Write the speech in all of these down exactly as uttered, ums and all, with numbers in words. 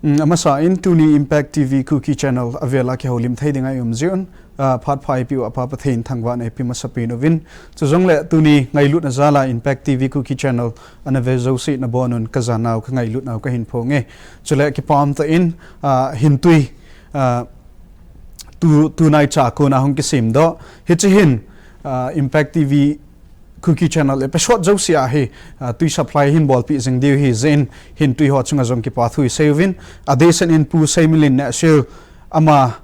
Mm, amasa in tuni Impact T V Kuki Channel avela kihoulim thei dinga i um jiun, ah, phat pha eipeuva Pa Pathen thangvahna eipe masapen uvin. Chujongle tuni ngailutna jala Impact T V Kuki Channel ana ve jouse nabonun kajanau kangailutnau kahin phonge. Chule kipah umtah in, ah, hintui, ah, tu, tunai cha kona hung kisemdoh. Hiche hin, ah, Impact T V Kuki Channel episode jouse a hi, ah, tui supply hin bolpeh jing diu ahi jeh in, hintui ho chunga jong kipathu isei uvin, adehset in Pu Seimilin Nehsil ama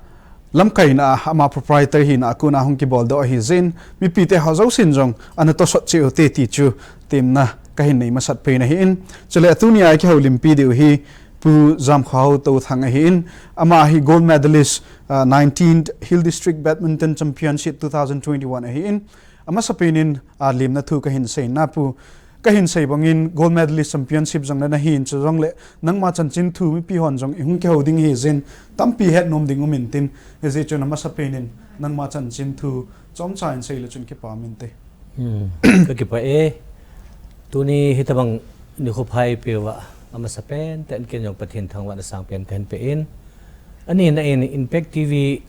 lamkaina, ama proprietor hina a kona hung kiboldoh ahi jeh in, mipite ho jousen jong ana tosot cheh ute ti chu temna kahin nei masat pen ahin. Chule tunia kihoulimpi diu hi Pu Jamkhao Touthang ahin, ama hi gold medalist, ah, nineteenth Hill District Badminton Championship two thousand twenty-one ahin, amasapen in, ah, lemna thu kahin seina Pu, kahin sei bangin gold medalist championship jong nana hin, chujongle nangma chanchin thu mipi hon jong ihung kihou ding ahi jeh in, tampi hetnom ding um intin, hijeh chun amasapen in nangma chanchin thu chomcha in seile chun kipah um inte. Hmm, kakipah e. Tuni hitobang nikho pha eipeuva, amasapen tah in ken jong Pathen thangvahna sangpen kahin pe in. Anina in Impact T V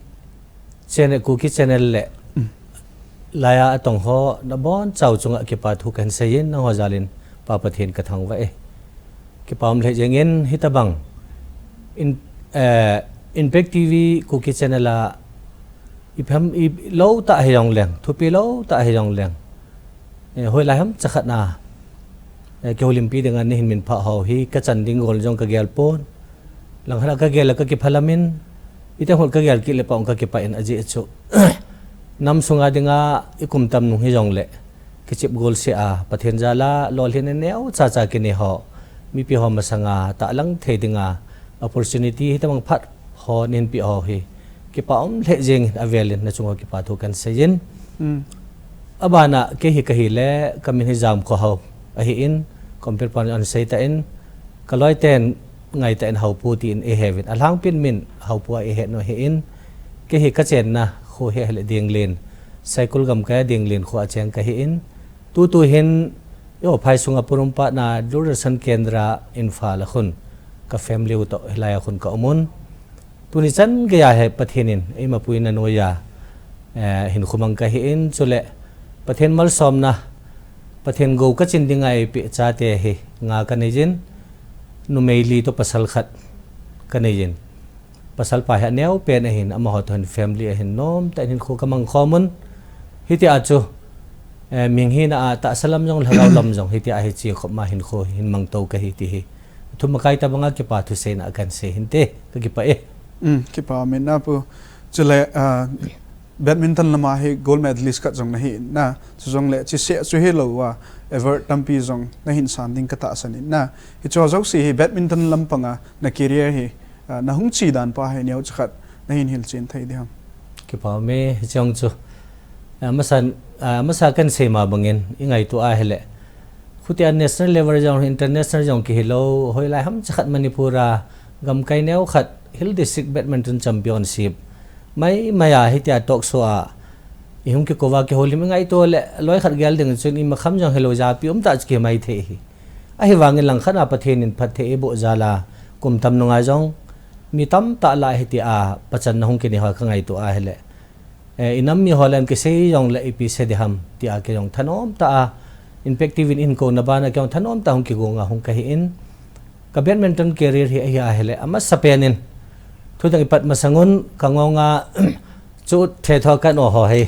channel, Kuki Channel le laiya atong ho nabonchau chunga kipathu kahin sei in, nangho jal in Pa Pathen kathangvah e. Kipah um lheh jeng in hitobang in, eh, Impact T V Kuki Channel a ipi ham, ilou tah hijongleng, thupi lou tah hijongleng, eh, hoilai ham chakhat na, eh, kihoulimpi dinga nahin minphah ho hi kachan ding gol jong kagel pon. Langkhat a kagel le kakiphalam in, itiham kagel kit le pang kakipah in ajeh chu nam sunga dinga ikum tam nung hijongle kichep golseh a Pathen jal a lolhinna neocha cha kinei ho, mipi ho masanga tahlang thei dinga opportunity hitobang phat ho nahin peh ho hi kipah um lheh jeng in avel in nachung ho kipathu kahin sei in. Hmm. Abana kei hi kahile kamin hi Jamkhao Hao ahin, compare pan ana sei tah in, kaloiten ngaitah in Haopu tin eiheuvin, alhangpin min Haopu a eihet u ahin, kei hi kachenna kho hi ahile Dinglen, Saikul gamkai a Dinglen kho a cheng kahin, tutu hin eiho phai sunga Porom Patna Doordarshan Kendra Imphal a khun ka family u toh hilai a khun ka um un. Tuni chan geiya hi Pathen in eima puina noiya, eh, hinkho mang kahin, chule Pathen malsomna, Pathen gou kachin dinga eipeh chate hi nga kanei jin, numei li toh pasal khat kanei jin. Pasal pa hi aneo pen ahin, amaho toh hin family ahin nomtah in hinkho kamang khom un. Hitia chu, eh, mihing hina a tahsa lam jong, lhagao lam jong, hitia hi chekhop ma hinkho hin mang tou kahi ti hi thumakai tobanga kipathu seina kahin sei hinte, kakipah e. Um, kipah um in Pu. Chule, ah, badminton lama hi gold medalist khat jong nahi in, chujongle cheseh chu hilouva, award tampi jong nahin san ding katahsan in. Hiche jouse hi badminton lampanga na career hi, ah, nahung che dan pa hi neocha khat nahin hilchen thei diham? Kipah um e, hiche jong chu, ah, masa, ah, masa kahin sei ma bangin, ingaito ahile, khutia national level jong, international jong kihilou, hoilai ham chakhat Manipur a gamkai neokhat Hill District Badminton Championship maimai a hitia talk show a ihung kikou va kihoulim, ingaito le loikhat gel ding chun imakham jong hilou, japi umtah chu kimai thei hi. Ahivangin langkhat a Pathen in phatthei eiboh jal a, kum tam nunga jong mi tamtah lah hitia pachanna hung kinei ho kangaito ahile, eh, inam miho lam kisei jongle ipi sei diham tia kei jong thanom tah a, Impact T V in eikouna bana kei jong thanom tah a hung kigonga hung kahin, ka badminton career hi ahi ahile, amasapen in thudang ipat masang un kangonga chu thethou kan o ho hi,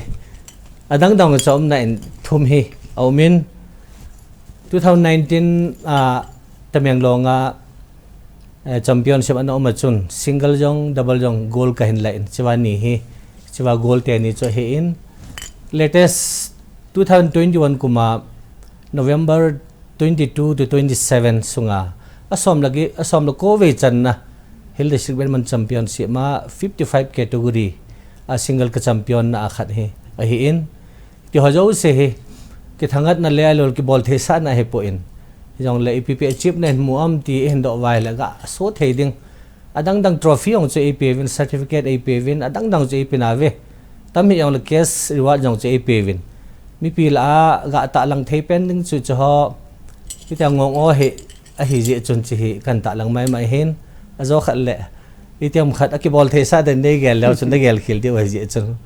adang dang chu umna in thum hi aum in, two thousand nineteen a Tamenglong a, eh, championship ana um a chun single jong, double jong gold kahin la in, chua ni hi, chua gold teni chu ahin, latest two thousand twenty-one kuma November twenty-two to twenty-seven sunga, asom le ko, asom le ko vei channa Hill District Badminton Championship ma fifty-five category a single ka champion na a khat hi ahin, ti ho jouse hi kithangatna le alol kibol thei sahna hipon, hijongle ipi pi achievement mu am ti ihin doh uva ahile ga so thei ding. Adang dang trophy jong chu eipeuvin, certificate eipeuvin, adang dang chu eipe nauve. Tam hijongle cash reward jong chu eipeuvin. Mipi lah a ga tahlang thei pen ding chu chu ho, hitia ngong o hi ahi jeh chun chu hi kan tahlang maimai hin, ajo khat le, itiham khat akibol thei sa den nei gel leu chun na gel khel diu ahi jeh chun.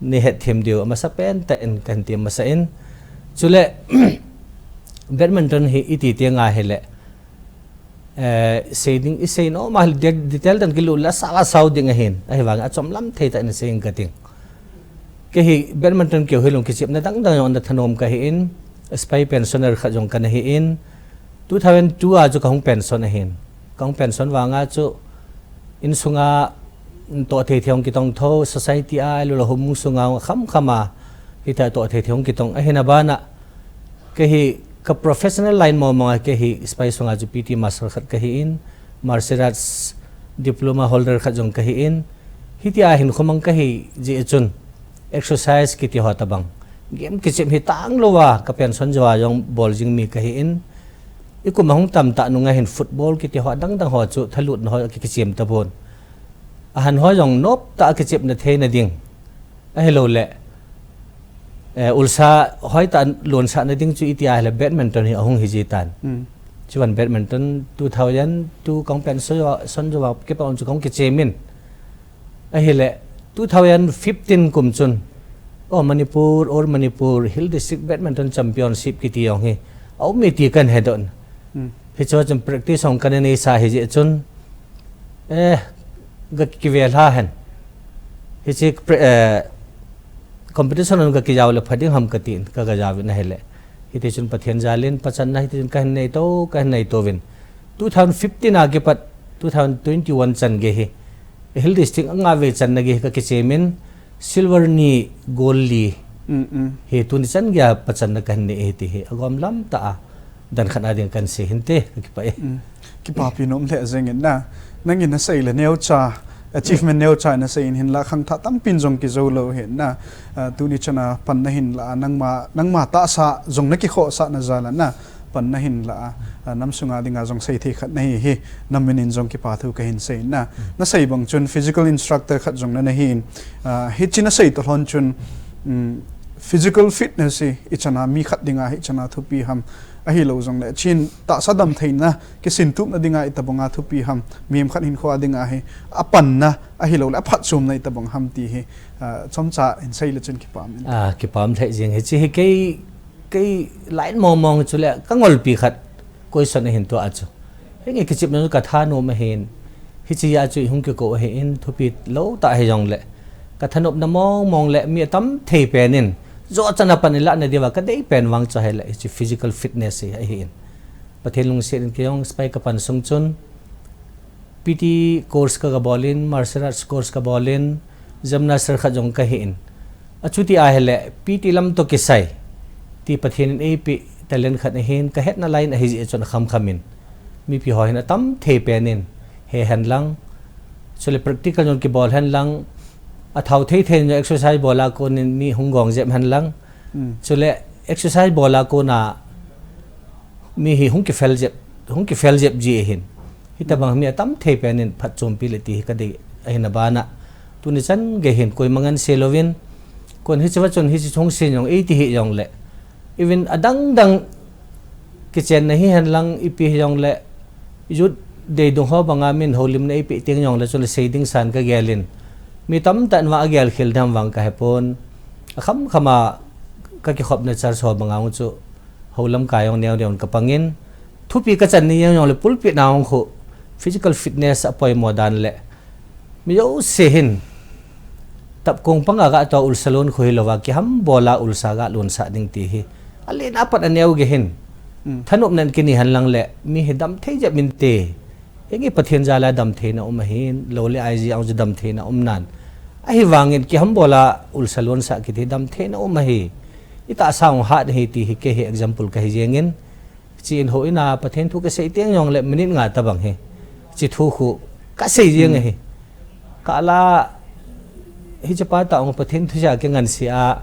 Nei het them diu amasa pen tah in kahin ti masa in. Chule, badminton hi iti ti nga hile, eh, sei ding i sei nom a, de-, detail dan kilut le asao asao ding ahin. Ahivang achom lam thei tah in sei ing kating. Kei hi badminton keu hilou kichepna dang dang jong na thanom kahi in, spy pensioner khat jong kana hi in, two thousand two a chu kahung pension ahin. Kahung pension vanga chu insunga toh thei thei hung kitong tho, society a, lula home sunga kham kham a, hita toh thei thei hung kitong ahin abana. Kei hi ka professional line mo mo kei hi spy sunga chu P T master khat kahi in, martial arts diploma holder khat jong kahi in, hiti a hin khomang kahi jeh chun exercise kiti ho tabang. Game kichep hi tang lou a, ka pension jou a jong bol jing mi kahi in, i kum ahung tam tah nunga hin football kiti ho dang dang ho chu thalut na ho ki, kichem ta bon. Ahan ho jong nop tah a kichep na thei na ding. Ahilou le, eh, ulsa hoi tah a lonsah na ding chu iti a hile badminton hi ahung hi ji tan. Chuan badminton two thousand two kahung pension jou a, son jou a kipat un chu kahung kichem in. Ahile, two thousand fifteen kum chun, oh, Manipur, or Manipur Hill District Badminton Championship kiti jong hi aum e ti kahin he doh in. Hichu chun practice jong kana nei sa hi jeh chun, eh, ga kivel ha hen. Hiche pre-, eh, competition un ga kijao le pha ding ham katin, ka, ga jao in ahile. Hiti chun Pathen jal in pachanna hiti chun kahin nei to, kahin nei to vin. Two thousand fifteen a kipat two thousand twenty-one chan gei hi Hill District a nga vei channa gei hi ka kichem in, silver ni, gold li. Hi tuni chan gei a pachanna kahin nei hi ti hi agom lam tah a dan khat a ding kahin sei hinte, ka kipah e. Kipapi nom lheh jeng in na. Nangin na sei le neocha, achievement neocha na sei in hinla khangthah tampin jong kijou lou hin na. Ah, tuni chan a pan na hinla, nangma, nangma tahsa jong na kikhohsah na jal a na pan na hinla, ah, nam sunga dinga jong sei thei khat na hi hi, na min in jong kipa thu kahin sei na. Na sei bang chun physical instructor khat jong na na hin, ah, hichi na sei to lhon chun, um, physical fitness hi i chan a mi khat dinga hi chan a thupi ham, ahilou jong le chin tahsa damtheina kisintupna dinga i tabang a thupi ham, mihem khat hinkho a dinga hi apanna ahilou le aphatchomna i tabang ham ti hi, ah, chomcha in sei le chun kipah in. Ah, kipah lheh jeng, hichi hi kei, kei line mong mong chu le ka ngolpi khat question ahin tua chu. Henge kichepna ka thanom ahin. Hichi a chu i hung kikou ahin, thupi lou tah hi jong le ka thanopna mong mong le mi atam thei pen in jo chan a pan i la na diu va ka dei pen vang chu hi le hichi physical fitness hi ahin. Pathen lungset in kei jong spy ka pan sung chun P T course ka, ka bol in, martial arts course ka bol in, gymnast khat jong kahi in. Achuti a hi le P T lam to kisai ti Pathen in eipeh talent khat ahin, ka hetna line ahi jeh chun kham kham in. Mipi ho hin atam thei pen in he hen lang. Chule practical jong kibol hen lang. Athao thei thei in exercise bol a kon in mi hung gong jep hen lang. Chule exercise bol a kon a mi hi hung kifel jep, hung kifel jep ji ahin. Hitabang mi atam thei pen in phatchompi le ti hi ka dei ahin abana. Tuni chan gei hin koima ngan se louvin. Kon hichi va chun hichi hung se jong, eiti hi jong le. Even adang dang kichenna hi hen lang ipi hi jong le. Youth dei dung ho banga min houlimna eipeh teng jong le chun le sei ding san ka gel in. Mi tamtah in vang agel khel dam vang ka he pon. Akham kham a ka kikhopna church ho banga hung chu. Houlam ka jong neo neo in ka pang in, thupi ka chan ni jeng jong le pulpit na hung khu physical fitness apoimo dan le mi jouse hin tapkong panga ga to ulsa lon khu hilou va kiham bol a ulsa ga lonsah ding ti hi alen apat aneo gei hin thanopna in kini hen lang le mi hi dam thei jep min te. Henge Pathen jal a damtheina um ahin, lou le ai ji a jong chu damtheina um nan. Ahivangin kiham bol a ulsa lonsah kiti damtheina um ahi. I tahsa hung hat ahi ti hi kei hi example kahi jeng in. Chi in houin a Pathen thu kasei teng jong le minute nga tabang hi. Chi thu khu kasei jeng ahi. Ka la hiche pa tah hung Pathen thu ja kingan se a.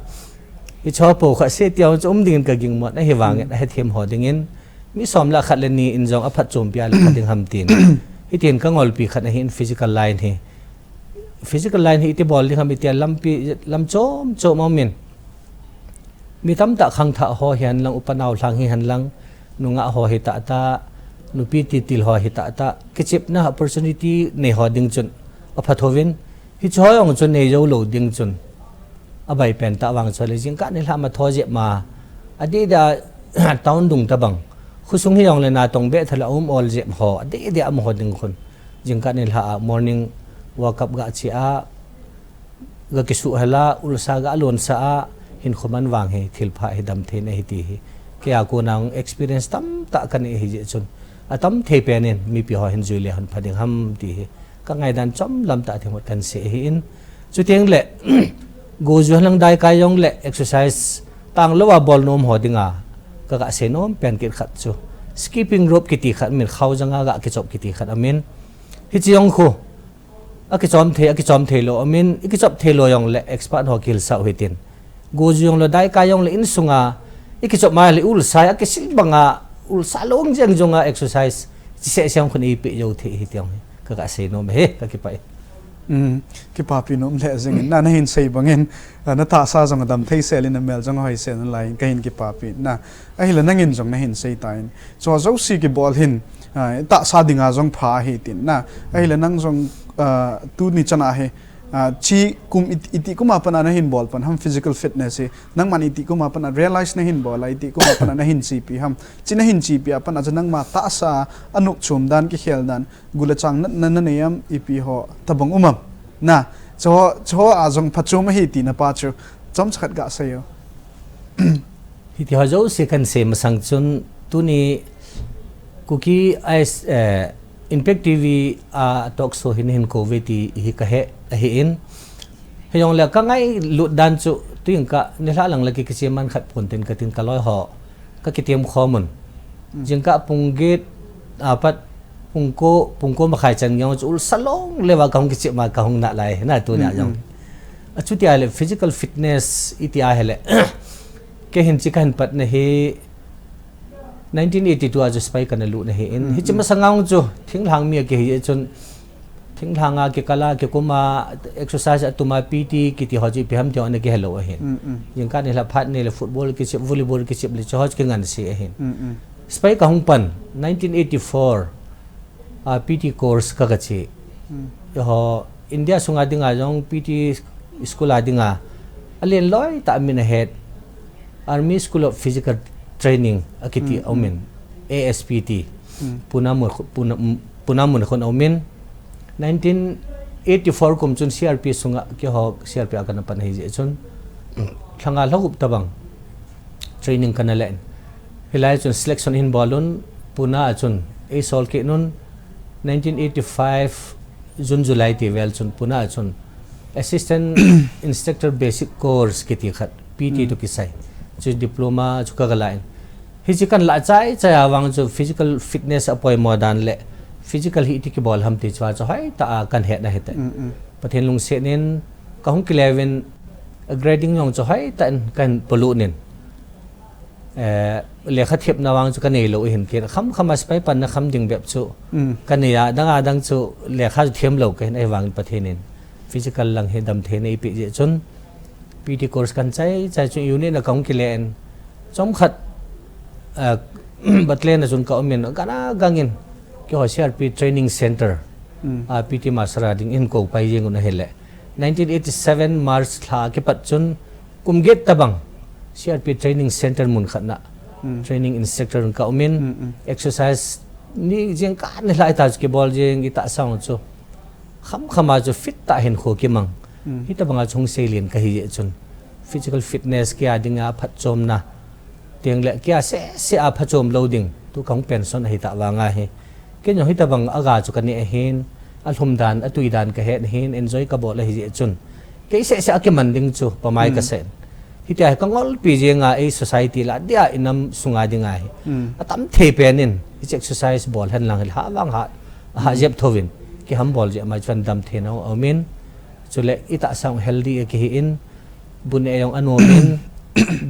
Hiche ho po kha se ti a chu um ding in ka gingmo in ahivangin ahethem ho ding in. Mi som le khat le ni in jong aphatchompi a le kha ding ham tin. Hitin ka ngolpi khat ahin physical line hi. Physical line hi iti bol ding ham iti a lampi, lam chom chom um in. Mi tamtah khangthah ho hi hen lang, upa nau lhang hi hen lang, nungah ho hi tah tah, nupi titil ho hi tah tah, kichepna opportunity nei ho ding chun apha thouvin, hiche ho jong chun nei jou lou ding chun abai pen tah vang chu le jingkah nilhah ma tho jep ma, adeh deh a town dung tabang, khosung hi jong le natong beh tha le um ol jep ho, adeh deh a um ho ding khun, jingkah nilhah a morning walk up ga che a, ga kisuh hel a, ulsa ga lonsah a, hinkho man vang hi thil pha hi dam thei na hi ti hi. Kei a kona experience tamtah ka nei hi jeh chun, atam thei pen in mipi ho hin jui le hon pha ding ham ti hi ka ngaidan chomlam tah themkhat kan sei ahi in. Chuteng le, go ju hen lang daikai jong le exercise tanglou a bol nom ho dinga ka ga sei nom pen kit khat chu skipping rope kiti khat min, khao janga ga kichop kiti khat amin. Hiche jong khu akichom thei, akichom thei lou amin, ikichop thei lou jong le expert ho kihilsah u hitin. Go ju jong le daikai jong le insunga ikichop ma le ulsa a kisil banga ulsa long jeng jonga exercise chi seh seh khun ipi jou thei hi ti jong hi ka ga sei nom e, ka kipah e. Um, kipapi nom le jeng in, na, na hin sei bangin, ah, na tahsa jong dam thei sel in, na mel jong hoi sel in lai in, ka hin kipapi na. Ahile nangin jong na hin sei tan. Chu jouse kibol hin, ah, tahsa dinga jong pha ahi tin na. Ahile nang jong, ah, tuni chana hi, ah, chi kum it-, iti kum a pat a na hin bol pan ham physical fitness hi. Nangman iti kum a pat a realize na hin bol a, iti kum a pat a na hin chepi ham. Chi na hin chepi a pat a chu nangma tahsa a nop chom dan, kikhel dan, gul le chang na, na, na nei am, ipi ho tabang um am. Na, chu ho, chu ho a jong phachom ahi ti na pa chu chomcha khat ga sei o. Hiti ho jouse kan sei masang chun tuni Kuki Ais, eh, Impact T V a talk show hin hin kou ve ti hi ka he ahi in. Hijong le ka ngailut dan chu tuin ka nilhah lang le ki kiche man khat pon tin ka tin ka loi ho ka kitiem khom un. Jingkah pung get a pat pung ko, pung ko makhai chan jong chu ulsa long le va ka hung kichep ma ka hung na lai na tuni a jong. Achuti a le physical fitness iti a hele. Kei hin chi ka hin pat na hi nineteen eighty-two a chu sepai ka na lut na hi in. Hiche masang a chu thinglhang mi a kihi chun thinglhang a kikal a kikum a exercise a tum a P T kiti ho chu ipi ham ti ho na kihe lou ahin. Jingkah nilhah phat ni le football kichep, volleyball kichep le chu ho chu kingan se ahin. Sepai ka hung pan nineteen eighty-four a P T course ka ka che. Ho India sunga dinga jong P T school a dinga alen loi tah min a het Army School of Physical Training a kiti a um in, A S P T. Pune mun, Pune, Pune mun khun a um in. Nineteen eighty-four kum chun C R P sunga keiho C R P a ka na pan ahi jeh chun lha nga lha gup tabang training ka na le in. Hilai chun selection hin bol un, Pune a chun ei sol kit un, nineteen eighty-five June July ti vel chun Pune a chun Assistant Instructor Basic Course kiti khat P T toh kisai chu diploma chu ka ga la in. Hiche kan la chai chai a vang chu physical fitness a poimo dan le physical hi iti kibol ham ti chu a chu hoi tah a kan het na hite. Pathen lungset in ka hung kile uvin grading jong chu hoi tah in kan polut in. Eh, lekha thepna vang chu ka nei lou ahin, kei kham kham a sepai panna kham ding bep chu ka nei a, dang a dang chu lekha chu them lou ka hin, ahivangin Pathen in physical lang hi dam thei na eipeh jeh chun P T course kan chai chai chu unit a ka hung kile in chomkhat, eh, Batlen a chun ka um in, gang a gang in keiho C R P training center a P T master a ding in kou pai jeng un ahile nineteen eighty-seven March lha kipat chun kum get tabang C R P training center mun khat na training instructor in ka um in, exercise ni jingkah nilhah a chu kibol jing, itahsa chu kham kham a chu fit tah hinkho kimang. Hitabang a chu hung seilin ka hi jeh chun physical fitness kei a dinga phatchomna teng le kei a seh seh a phachom lou ding tu ka hung pension ahi tah vang ahi. Kei jong hitabang a ga chu ka nei ahin, a lhum dan, a tui dan ka het ahin, enjoy ka bol ahi jeh chun kei seh seh a kiman ding chu pamai ka sei. Hitia hi ka ngolpi jeng a ei society lah a dia i nam sunga ding ahi. Atam thei pen in hiche exercise bol hen lang hi ha vang ha, ha jep thouvin kiham bol jeh mai chuan dam thei na a um in, chule itahsa healthy a kihi in, bu neh jong a nom in,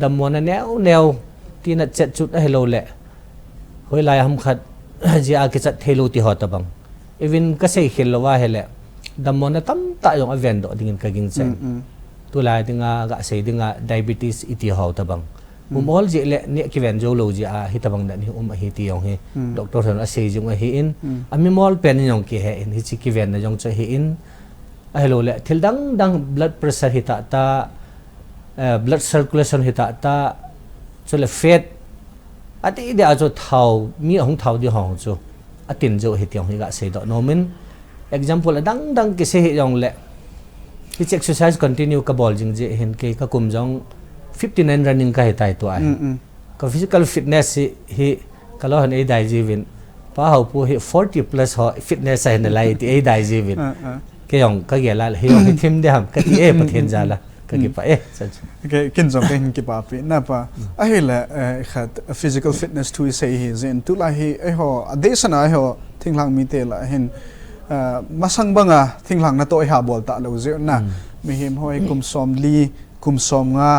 dammona neo neo, tina chet chut ahi lou le hoilai ham khat jeh a kichat thei lou ti ho tabang. Even ka sei khel lou a hile, dammona tamtah jong a ven doh dingin ka ging chen. Tulai dinga, ga sei dinga, diabetes iti ho tabang. Um ol jeh le neh kiven jou lou jeh a hitabang dan hi um ahi ti jong hi doctor hon asei jing u ahin, amimol pen in jong kihe in, hiche kivenna jong chu ahin, ahilou le thil dang dang blood pressure hi tah tah, eh, blood circulation hi tah tah, chule fat, adeh deh a chu thao, mi ahung thao ding ho chu atin jou ahi ti jong hi ga seidoh nom in, example adang dang kisei hi jong le, hiche exercise continue kabol jing jeh hin kei kakum jong fifty nine running kahi tai tua hi. Ka physical fitness hi, hi kaloi hon eidai jiuvin, Pa Haopu hi forty plus ho fitness ahi nalai ti eidai jiuvin. Kei jong kagel a le, hi jong hi thim ding ham kati e, Pathen jal a kakipah e. Kei, ken jong kahin kipah pi na Pa. Ahile, eh, khat physical fitness thu isei hi jeh in tulai hi eiho, adehset a eiho thinglhang mite lah hin, eh, masang banga thinglhang natoh iha bol talou jeh in na. Mihem ho hi kum somli, kum somnga,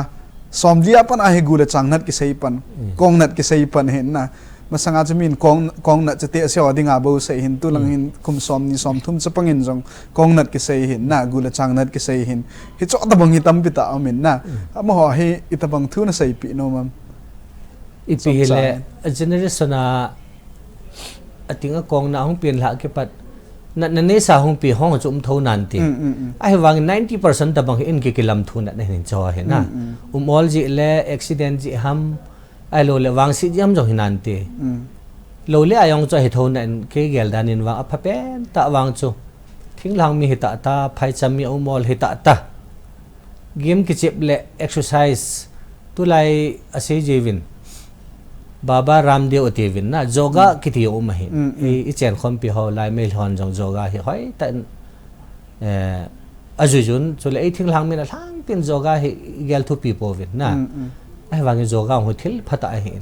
somli a pat a hi gu le chang nat kisei pan, kong nat kisei pan hin na. Masanga chu min kong, kong nat chu tehse ho dinga bou sei hin, tulang hin kum somni somthum chapang in jong kong nat kisei hin na, gu le chang nat kisei hin. Hiche tabang hi tampi tah aum in na. Amaho hi itobang thu naseipeh nom am? Ipi hile, a generation a, ating a kong na hung pen lhah kipat, natna neisa hung pi hong chu um thou nante. Ahivangin ninety percent tobang hi in kikilam thu natna hin cho hi na. Um ol jeh le accident jeh ham, ahilou le vangset jeh ham jong hi nante. Lou le a jong chu ahi thou nan kei gel dan in vang apha pen tah vang chu, thinglhang mi hi tah tah, phaicham mi a um ol hi tah tah. Game kichep le exercise, tulai asei jiuvin, Baba Ramdev atiuvin na, yoga kiti jong um ahi. I, ichen khompi ho lai Meitei hon jong yoga hi hoitah in, eh, ajui jun, chule ei thinglhang min alhang pin yoga hi igel thupi pouvin na. Ahivangin yoga jong hi thil phatah ahin.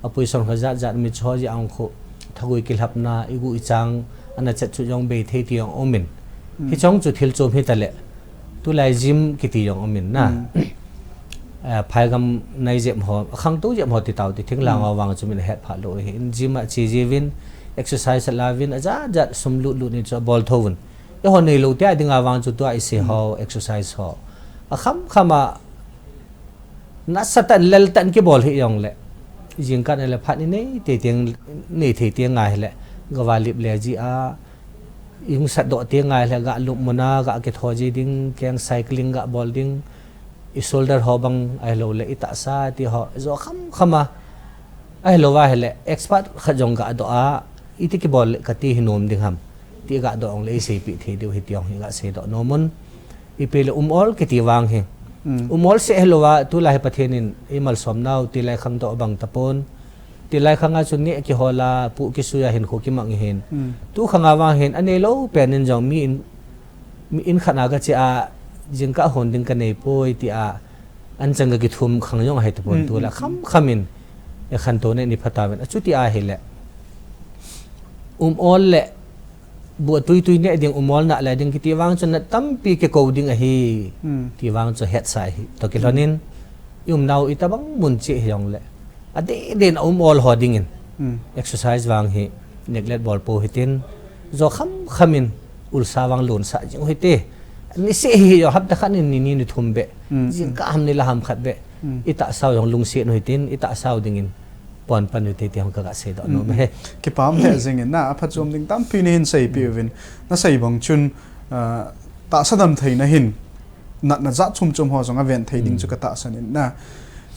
Apuisong kha jat jat mi cho ji ang khu, thagui kilhapna, igu ichang, ana chet chu jong bei thei ti jong um in. Hiche jong chu thil chom hita le, tulai gym kiti jong um in na. Eh, phaigam nai jep ho, akhangtou jep ho ti tau ti, thinglhang ho vang chu min ahet phah lou ahin, gym a che jiuvin, exercise alauvin, ajat jat sum lut lut in chu abol thouvin. Eiho neilou te a dinga vang chu tua isei ho, exercise ho, akham kham a nasatah in leltah in kibol hi jong le, jingkah na le phat inei thei teng, nei thei teng ngai hile, gava lip le ji a, ihung satdoh teng ngai hile, ga lupmun a ga kitho ji ding, keng cycling ga bol ding, i shoulder ho bang ahilou le itahsa ti ho jo kham kham a, ahilou va hile expert khat jong ga doh a, iti kibol le kati hi nom ding ham ti ga doh ong le iseipeh thei diu hi ti ong hi ga seidoh nom un. Ipi le um ol kiti vang hi, um ol seh hilou va tulai hi Pathen in eimalsom nau, tilai khang toh abang tapon. Tilai khang a chu neh kihol a, puh kisui a hinkho kimang hin. Tu khang a vang hin aneilou pen in jong mi in, mi in khat a kache a, jingkah hon ding kanei poi ti a, anchang ga kithum khang jong ahi tapon, tulai kham kham in, e khantou na in ipha tauvin. Achuti ahile, um ol le bu atui tui neh ding, um ol nalai ding kiti vang chu nat tampi kikou ding ahi ti vang chu hetsa ahi. Toh kilhon in, i um nau itobang mun cheh hi jong le, adeh deh in a um ol ho dingin exercise vang hi neglect bol pou hitin, jo kham kham in ulsa vang lonsah jing u hite. Niseh hi jong hapta khat in ni ni ni thum beh, jingkah ham nilhah ham khat beh, itahsa u jong lungset u hitin, itahsa u dingin pon pan u hite ti jong kaga seidoh nom e. Kipah um lheh jingin na, aphatchom ding tampi nahin seipeh uvin, nasei bang chun, ah, tahsa damtheina hin natna jat chom chom ho jong aven thei ding chu katahsan in na.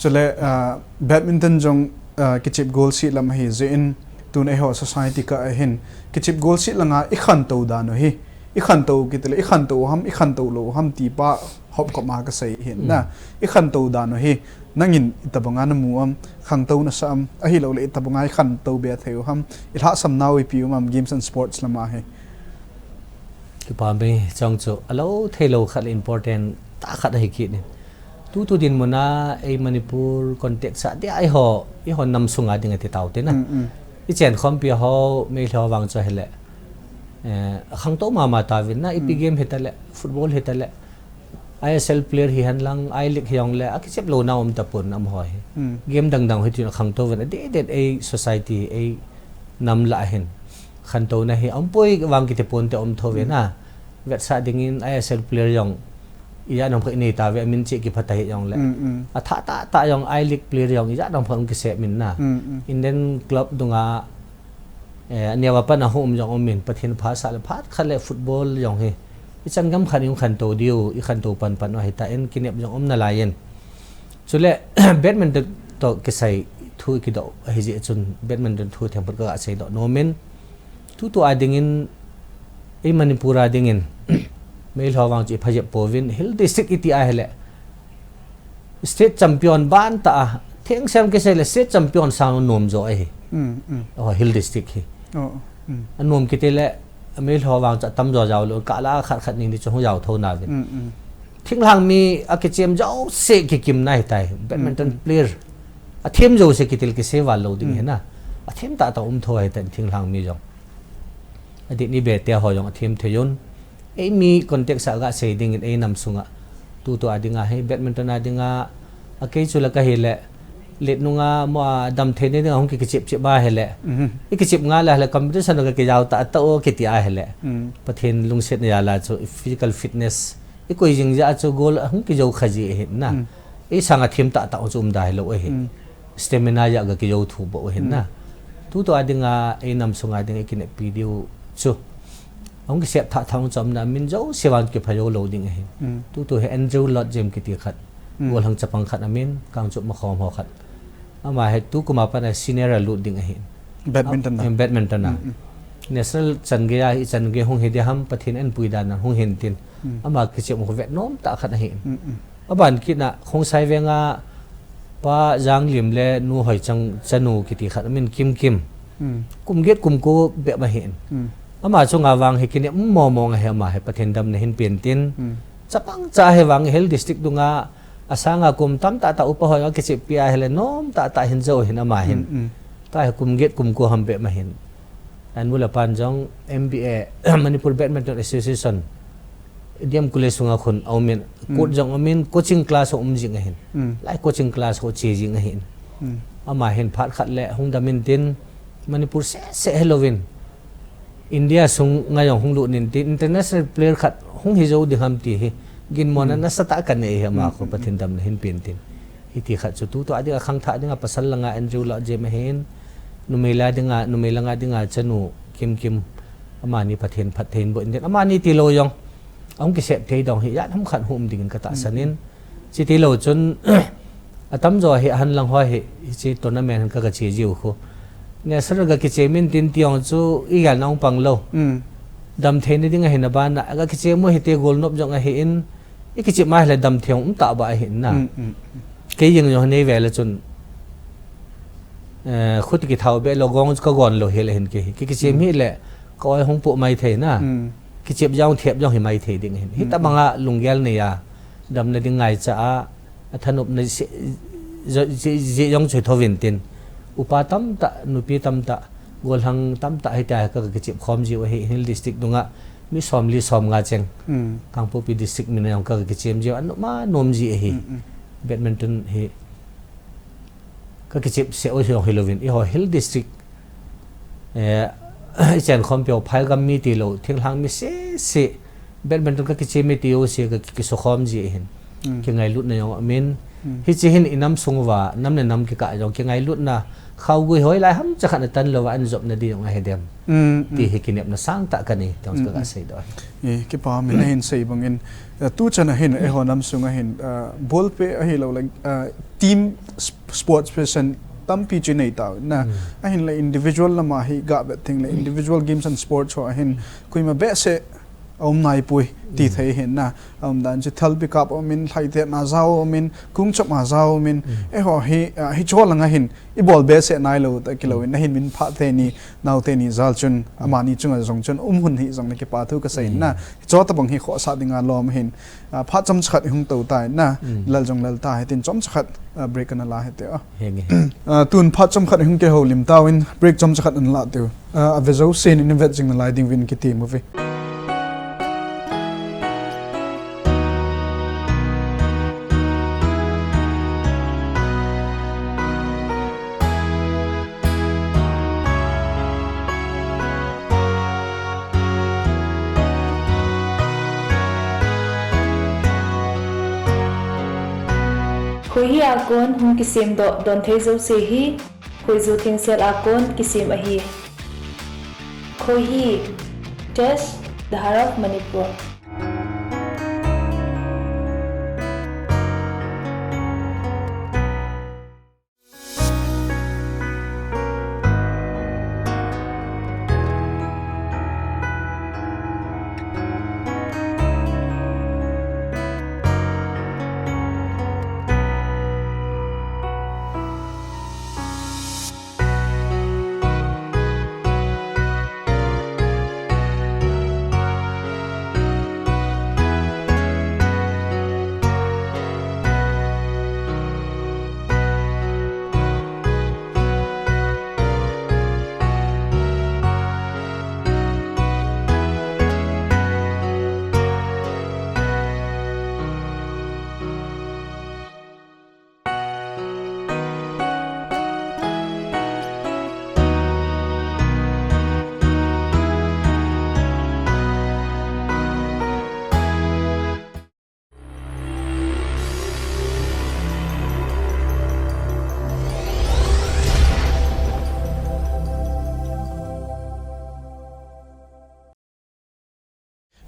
Chule, ah, badminton jong, ah, kichep golset lam ahi jeh in, tun eiho society kah a hin kichep golset langa ikhantou dan u hi, ikhantou kiti le ikhantou ham, ikhantou lou ham ti pa hopkop ma kasei hin na. Ikhantou dan u hi nangin itobanga namu am, khangtou nasah am, ahilou le itobanga ikhantou be thei u ham, ilhahsam nau ipi um am games and sports lama hi? Kipah e, chong chu alou theilou khat le important tah khat ahi kit in. Tutu dinmun a ei Manipur context a dia eiho, eiho nam sunga ding ati tau te na. Ichen khompi ho, Meitei ho vang chu ahile, eh, akhangtou mama tauvin na, ipi game hita le, football hita le, I S L player hihen lang, I League hi jong le, akichep louna um tapon amaho hi. Game dang dang hi tin akhangtou uvin, adeh deh in ei society, ei nam lah a hin khantouna hi aum poi vang kiti ponte um thou ve na. Vetsah dingin I S L player jong ijat ham khat inei tauve, amin cheh kiphat ahi jongle. Mm, mm. Athah tah tah jong, I-League player jong, ijat ham khat hung kisem in na. Mm, mm. Indian club dunga, eh, aneo a pat a hung um jong um in, Pathen phatsah le phat khat le football jong hi ichan gam khat in hung khantou diu, ikhantou pan pan u ahitan, kinep jong um nalai in. Chule, badminton toh kisai thu kidoh ahi jeh chun, badminton thu themkhat kaga seidoh nom in, tutu a dingin, ei Manipur a dingin, Meilhei vang chu ipha jep pouvin, Hill District iti ahile, state champion ban tah a, thengsel kisei le state champion sang nom jo ahi. Mm, mm. Oh, Hill District hi. Oh, mm. Anom kiti le, Meilhei vang chu atam jo jao lou, kah lah a khat khat ni ni chu hung jao tho nauvin. Mm, mm. Thinglhang mi akichem jouse kikimna ahitai, badminton Mm, mm. player. Athem jouse kitil kisei val lou ding Mm. hi na. Athem tah tah um tho ahitan thinglhang mi jong. Adih ni bete ho jong athem thei un. Eimi contact sa ga sei dingin ei nam sunga. Tutu a dinga hi, badminton a dinga, akei chu la kahi le, let nunga mo a dam thei ni dinga hung ki kichep chep ba hi le. Mhm. I kichep nga la le competition ka kijao ta ta o kiti a hi le. Mm. Pathen lungset na jal a chu physical fitness. I koi jing jeh a chu goal hung kijou kha ji ahi na. Mm. Ei sang athem tah tah chu um da hi lou ahi. Mm. Stamina jeh a ga kijou thu bou ahi na. Mm. Tutu a dinga, ei nam sunga dinga i kineppi diu chu. Ahung kisep thah thah hung chom na min jouse vang kipha jou lou ding ahi. Mm. Tutu hi Andrew Lord James kiti khat. Mm. Golhang chapang khat amin, Kangchup Makhom ho khat. Ama hi tukum a pat a senior a lut ding ahi. Badminton a? Am, badminton a. Mm, mm. National chan gei a, ichan gei hung hi ding ham, Pathen in pui dan a hung hin tin. Mm. Ama kichep khu vet nom tah khat ahi. Mm, mm. Aban kit na, Khongsai Veng a Pa Janglim le Nu Hoichang chanu kiti khat amin Kimkim. Mm. Kum get kum ko bep ahi. Mm. Ama chunga vang hi kinep mo mo nga hi ama hi Pathen damna hin pen tin. Mm. Chapang cha hi vang Hill District dunga asanga kum tam tah tah upa hoi a kichep pi a hi le nom tah tah hin jou hin ama hin. Mm, mm. Tua hi kum get kum ko ham bep ahin. Anu le apan jong M B A, Manipur Badminton Association, D M College sunga khun a um in, Mm. coach jong um in, coaching class ho um jing ahin. Mm. Lai coaching class ho che jing ahin. Mm. Ama hin phat khat le hung dam in tin, Manipur seh seh hi louvin, India sunga jong hung lut in tin, international player khat hung hi jou ding ham ti hi, ginmo na Mm. nasa tah kanei hi ama Mm, khu mm, Pathen mm. damna hin pen tin. Hiti khat chu tutu a dinga khangthah dinga pasal langa Andrew Lord James ahin, numei la dinga, numei langa dinga chanu Kimkim, amani Pathen phatthei in boh in tin, amani tilou jong, ahung kisep thei dong hi, ijat ham khat hung um dingin ka tahsan in. Mm. Chuti lou chun, atam jo hi, ahan lang ho hi, hiche tournament hin ka, ka che jiu khu. National ga kiche min tin ti jong chu, igel na ong pang lou. Mm. Dam thei na ding ahin abana, ga kiche mo hite gold nop jong ahin, i kichep ma hi le dam thei um tah ba ahin na. Mm, mm, mm. Kei jeng jong nei ve le chun, eh, khut kithau be lou gong ka gon lou hi le hin kei. Ki kichep Mm. hi le, ka oi hung pu mai thei na. Mm. Kichep jong thep jong hi mai thei ding hin. Hi Mm, ta mm. banga lunggel nei a, damna ding ngaicha a, athanopna ji, ji, ji, ji jong chu thovin tin. Upa tamtah, nupi tamtah, golhang tamtah hitia ka, ka kichep khom jiu ahi, Hill District dunga mi somli somnga cheng. Mm. Kangpokpi District min a jong ka, ka kichem jiu, anom a nom ji ahi. Mm, mm. Badminton hi ka kichep seh u jong hi louvin, eiho Hill District, eh, i chen khom peh u, phaigam mi tilou, thinglhang mi seh seh, badminton ka kichep mi tiu seh ka ki, kisukhom ji ahin. Mm. Kingailutna jong amin. Mm. Hiche hin i nam sung uva, nam le nam kikah jong kingailutna, khaogui hoilai ham chakhat na tan louva, an jopna di jong ahi dem. Mm, Ti mm. hi kinepna sangtah kanei, ti jong Mm, ka, ka mm. seidoh. Eh, kipa min ahin sei bangin, eh, tuchan ahin, eiho nam sung ahin, eh, ball pe ahilou le, eh, team sp-, sports person tampi chu nei tau na. Mm. Ahin le individual lama hi ga bet thing le, individual games and sports ho ahin, koima behseh a um naipoi, ti Mm. thei hin na. A um dan chu thal pick up a um in, lhaite na jao a um in, kung chop a jao a um in, Mm. eiho hi, ah, hiche langa hin, i bol behseh nailou ta kilou in, Mm. na hin min phat teni, nao teni jal chun, Mm. amani chunga jong chun, um hun hi jong na kipa thu ka sei Mm. na. Hiche tabang hi khohsah dinga lom hin, ah, phat chomcha khat i hung tou tai na, Mm. lal jong lal ta hitin chomcha khat, ah, break ana la hite o. Henge. Ah, tun phat chomkhat i hung kihoulim tauvin, break chomcha khat ana la teu. Ah, ave jousen in vet jing nalai ding uvin kitem uve. Khohi a kon hung kisem doh don thei jouse hi Khoiju Thengsel a kon kisem ahi. Khohi, Dash, The Heart of Manipur.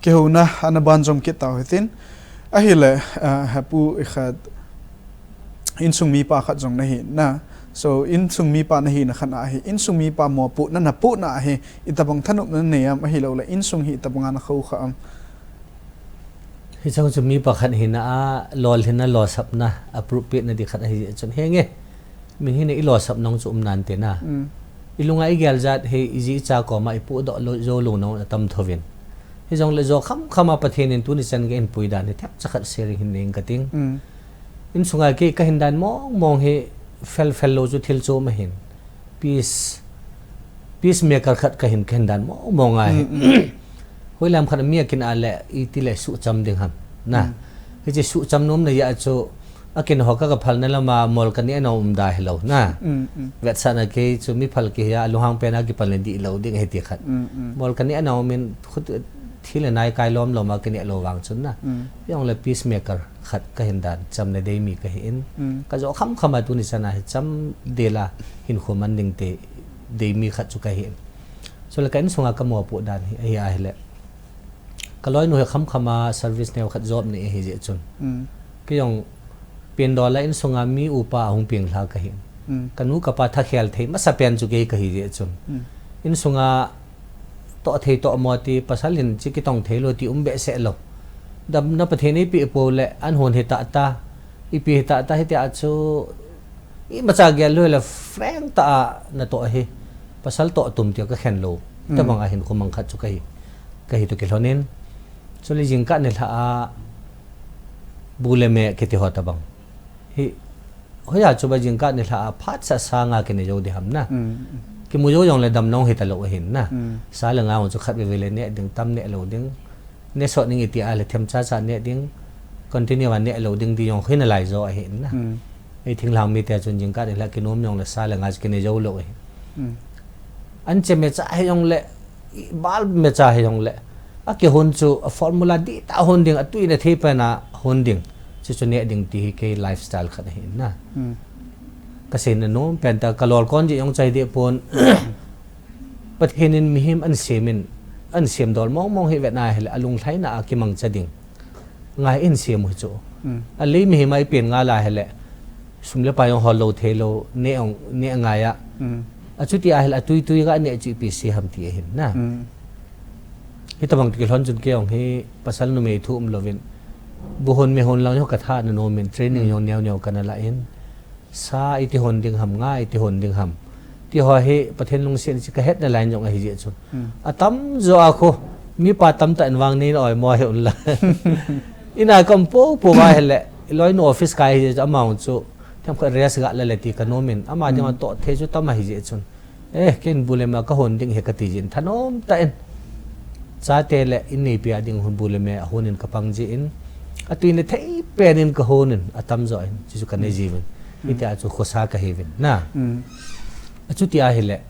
Kihouna ana banjom kit tau hitin. Ahile, ah, hapu ikhat insung mipa khat jong nahi na. So, insung mipa nahi na khat ahi. Insung mipa mopohna, napohna ahi. Itabang thanopna nanei am, ahilouleh insung hi itabang ana khoukhah am. Hiche chu mipa khat hina a, lolhinna, losapna, approve pehna di khat ahi chun henge. Min hina ilosap nung chu um nante na. Mm. Ilunga igel jat hi iji icha koma ipohdoh lou, jou lou nung atam thouvin. Hijongle jo khamkhama Pathen in tuni chan gei in pui dan hi themcha khat sharing hin nei inge kating. Mm. Insunga kei kahin dan mong mong hi fel fel lou chu thil chu um ahin. Peace, peacemaker khat kahin, kahin dan mong mong ahi. Mm, mm. Hoilam khat mi akin a le, itile suhcham ding ham. Na. Mm. Hiche suhcham nomna jeh a chu, akin ho ka, kaphalna lama mol kaneh nom um da hilou. Na. Mm, mm. Vetsahna kei chu mi phal kihi a, lunghang pen a kipal na dih lou ding ahi ti khat. Mm, mm. Mol kaneh nom in khut thil le nai kai lom lom a kaneh lou vang chun na. Mm. Hijongle peacemaker khat kahin dan, chamna dei mi kahi in. Mm. Kajo khamkhama tuni chan a hi chamdel a hinkho man ding te dei mi khat chu kahi in. Chule ka insunga kamopoh dan hi, ahi ahile. Kaloinu hi khamkhama service neo khat job nei ahi jeh chun. Mm. Kei jong pindol a insunga mi upa ahung peng lha kahi in. Mm. Kanu kapa thakhel thei masa pen chu kei kahi jeh chun. Mm. Insunga toh thei toh mo ti, pasal in chi kitong thei lou ti um behseh lou. Damna Pathen in eipeh pou le, an hon hi tah tah, ipi hi tah tah, hitia chu imacha gel lou le frank tah a natoh hi. Pasal toh tum ti kakhen lou. Mm. Tabang a hinkho mang khat chu kahi, kahi toh kilhon in. Chule jingkah nilhah a bu le me kiti ho tabang hi, hoiya chu ba jingkah nilhah a phat sa sanga kine jou ding ham na. Mm, mm. Kimu jou jongle damna hung hita lou ahin na. Mm. Sa le nga hung chu khat veve le neh ding, tam neh lou ding. Neh sot ning iti a le themcha cha neh ding. Continue a neh lou ding ti jong hoina lai jo ahin na. Mm. Ei thinglhang mite chun jingkah nilhah kinom jongle sa le nga chu kine jou lou ahi. Mm. Anche mecha hijongle, bal mecha hijongle, akihon chu a formula dihtah a hon ding, atui na thei pen a hon ding. Chuchu neh ding ti hi kei lifestyle khat ahi na. Hmm. Kasei na nom pen tah, kalol kon jeh jong chai deh pon. Pathen in mihem ahin sem in, ahin sem dol mong mong hi vet na hile, alunglhaina a kimangcha ding. Ngai in sem u hi chu. Hmm. Alei mihem a ipen ngal a hile, sum le pai jong hol lou thei lou, neh jong, neh ngai a. Hmm. Achuti ahile, atui tui ga neh chu ipi sei ham ti ahin na. Hmm. Hitabang toh kilhon chun kei jong hi pasal numei thu um louvin. Bu hon me hon lang jong katha na nom in, training, hmm, jong neo neo kana la in. Sa iti hon ding ham, nga iti hon ding ham. Ti ho hi Pathen lungset in chu kahetna lai jong ahi jeh chun. Hmm. Atamjo a khu, mipa tamtah in vang neina oimo hi un la. Ina kaum popo va hile, iloinu office kai hi jeh chun amahon chu, themkhat rest ga la le ti kanom in, ama ding a, hmm, toh thei chu tam ahi jeh chun. Eh, ken bu le me kahon ding hi kati jin thanom tah in. Chate le in neipi a ding hon bu le me ahon in kapang jin. Atui na thei pen in kahon in atamjo in. Chuchu kanei jiuvin. Mm. Hitia chu khosa kahiuvin. Na. Mm. Achuti ahile.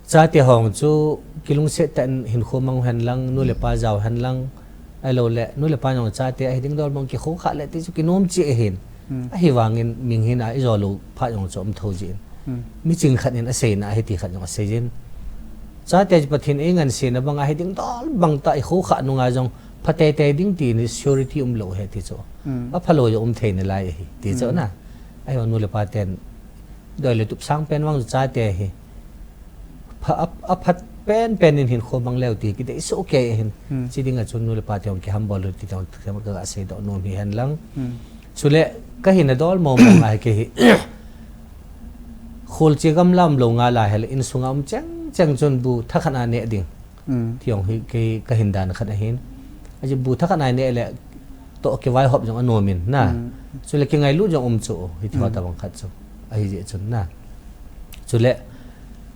Chate hon chu kilungset tah in hinkho mang hen lang, nu le pa jao hen lang. Ahilou le, nu le pa jong chate ahi ding dol mong kikhoukhah le ti chu kinom cheh ahin. Hmm. Ahivangin ming hina ijo lou phat jong chu um thou jin. Hmm. Miching khat in aseina hiti khat jong asei jin. Chate chu Pathen in eingansena banga hiding dol bang tah ikhokhah nunga jong phateitei ding ti ni surety umlou ahi ti chu. Hmm. Aphalou jong um thei nalai ahi ti chu Hmm. na. Ahivang nu le pa ten doi le tup sang pen vang chate hi. Pha, a, aphat pen pen in hinkho mang leu ti kidei soh kei ahin. Hmm. Chi dinga chun nu le pa te hung kihambol u ti te hung ka, ka seidoh nom hihen lang. Hmm. Chule kahin dol mong mong ahi kei hi. Khol che gamla umlou ngal ahile insunga um cheng cheng chun bu thakhat a neh ding. Hmm. Ti jong hi kei kahin dan khat ahin. Aji bu thakhat a neh le toh kivaihop jong anom in na. Hmm. Chule kingailut jong um chu hiti ho Hmm. tabang khat chu. Ahi jeh chun na. Chule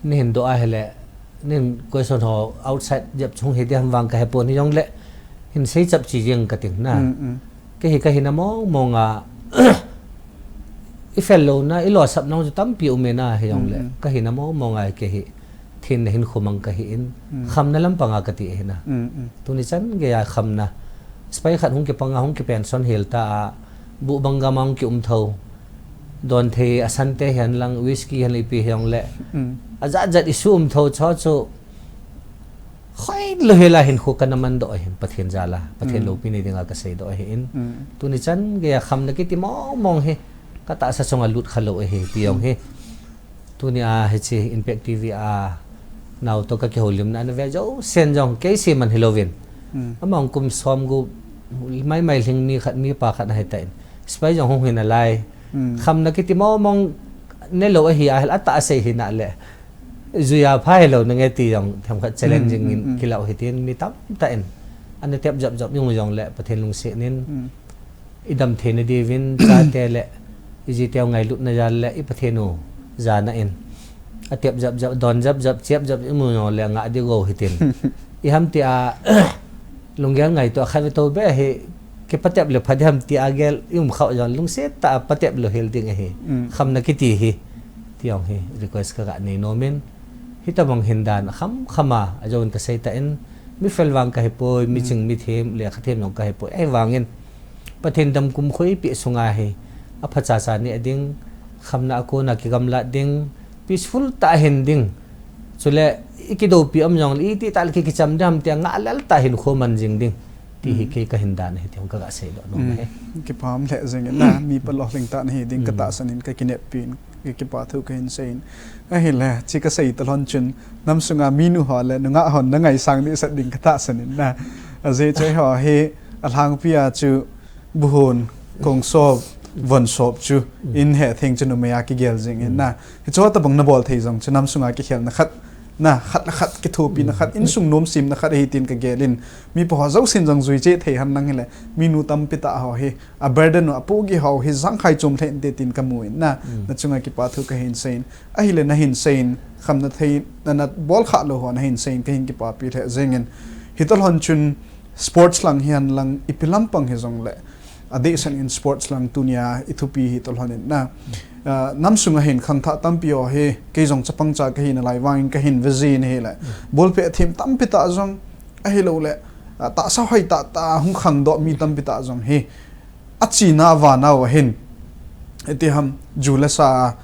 neihin doh ahile, neihin question ho outside jep chung hi diham vang kahepon hijongle, hin sei chapchi jeng kating na. Hmm, hmm. Kei hi kahin mong mong a, ifel louna, ilosapna chu tampi um e na hijongle, Hmm, hmm. kahin mong mong a kei hi thenna hinkho mang kahi in, Hmm. khamna lampanga kati ahi na. Hmm, hmm. Tuni chan geiya khamna. Spy khat hung kipanga, hung kipension hel ta a, bu bang gama hung kium thou. Don thei a sante hihen lang, whisky hihen le ipi hijongle. Hmm. Ajat jat isu um thou chu chu. Khoi lou hela hinkho kana mandoh ahin, Pathen jal a. Pathen Hmm. loupi nei dinga kaseidoh ahin. Hmm. Tuni chan geiya khamna kiti mong mong hi. Katahsa chunga lut khalou ahi, ti jong Hmm. hi. Tunia hiche Impact T V a nao toh kakihoulimna ana ve jousen jong kei seman hilouvin. Hmm. Amahon kum som gup maimai lhing mi khat, mipa khat ahitan. Spy jong hung hi nalai. Hmm. Khamna kiti mong mong nelou ahi ahile atah a sei hina le. Juiya pha hilou nange ti jong themkhat challenging Hmm, in hmm, hmm. kilah u hitin mi tamtah in. Ana tep jap jap jong jongle Pathen lungset in. Hmm. Idam theina diuvin, chate le, iji teu ngailutna jal le, i Pathen u, jana in. Atep jap jap, don jap jap, chep jap, imu jongle, ngah ding go hitin. Iham tia, lunggel ngaito a khat ve tou be hi, kipatep le pha diham tia gel, i um khau jong, lungset tah a patep lou hel ding ahi. Mm. Khamna kiti hi, ti jong hi, request kaga nei nom in. Hitabang hin dan, kham kham a, ajo in kasei tan, mi fel vang kahi poi, mi Mm. ching mi them, lekha them jong kahi poi, ahivangin, Pathen dam kumkhoi peh sunga hi, aphacha cha neh ding, khamna a kona kigamlat ding, peaceful tah a hin ding. Chule, i kidoupi um jongle, iti tah le ki, kicham ding ham tia, ngah lel tah a hinkho man jing ding. Ti hi Mm. kei kahin dan ahi, ti jong kaga seidoh nom Mm. ahi. Kipah lheh jeng in na, mi palolhing tah nahi ding Mm. katahsan in kakineppi in, kei kipa thu kahin sei in. Ahile, chi kasei talhon chun, nam sunga minu ho le, nungah hon na ngaisang dehset ding katahsan in na. Ajeh chu eiho hi, alhangpi a chu, buhon, kongsop, vonsop chu, Mm. in hetheng chu numei a kigel jing in Mm. na. Hiche ho tabang nabol thei jong chu, nam sunga kikhelna khat, na, khat le khat, kithopina Mm. khat, insung nomsemna khat ahi tin kagel in. Mipa ho jousen jong jui cheh thei hen lang hile, minu tampi tah ho hi, a burden u, apohgih ho hi, jangkhai chom lheh inte tin kamu in na, Mm. nachunga kipa thu kahin sei in. Ahile nahin sei in, khamna thei, na, nabol khah lou ho nahin sei in, kahin kipapi lheh jeng in. Hitalhon chun, sports lang hihen lang, ipi lampang hijongle, adehset in sports lang tunia, ithupi hitalhon in na. Ah, nam sunga hin khangthah tampi ho hi, kei jong chapang cha kahi nalai vangin kahin ve jin ahile. Ball pet them tampi tah jong, ahilouleh, ah, tahsa hoitah tah a hung khangdoh mi tampi tah jong hi, achena avana uva hin, iti ham, ju le sa a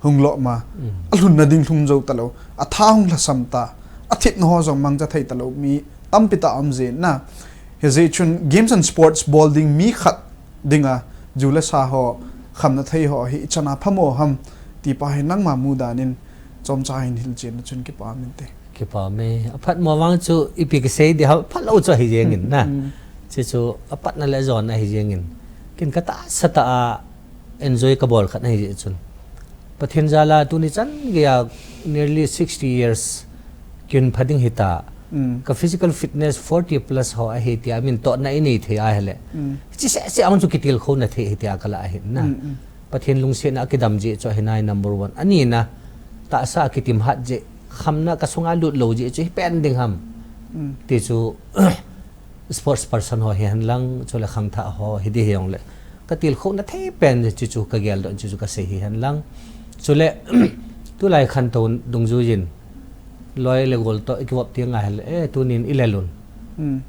hung lom a, Mm. alhunna ding lhung jou talou, atha hung lhasam ta, athepna ho jong mangcha thei talou mi tampi tah um jin na. Hijeh chun games and sports bol ding mi khat dinga, ju le sa ho, khamna thei ho hi ichan a phamo ham, ti pa hi nangma mudan in, chomcha hin hilchen na chun kipa um inte. Kipa um e. Aphat mo vang chu ipi kisei ding ham, aphat lou chu ahi jeng in na. Mm. Chuchu apatna le ajona ahi jeng in. Ken katahsa tah a enjoy kabol khat ahi jeh chun. Pathen jal a tuni chan geiya nearly sixty years kin pha ding hita. Mm. Ka physical fitness forty plus ho ahi tia min tohna inei thei ahile. Mm. Hiche seh seh a chu kitilkhouna thei ahi tia kalah ahi na. Mm, mm. Pathen lungsetna akidam jeh chu ahi nai number one. Anina, tahsa a kitim hat jeh, khamna kasunga lut lou jeh chu hi pen ding ham. Mm. Ti chu, sports person ho hihen lang, chule khangthah ho, hiding hijongle. Katilkhouna thei pen jeh chu chu kageldoh, chu chu kasei hihen lang. Chule, tulai khantou dungjuiyin, loi le gol toh, ikivop teng ahile, eh, tunin ilel un. Mm.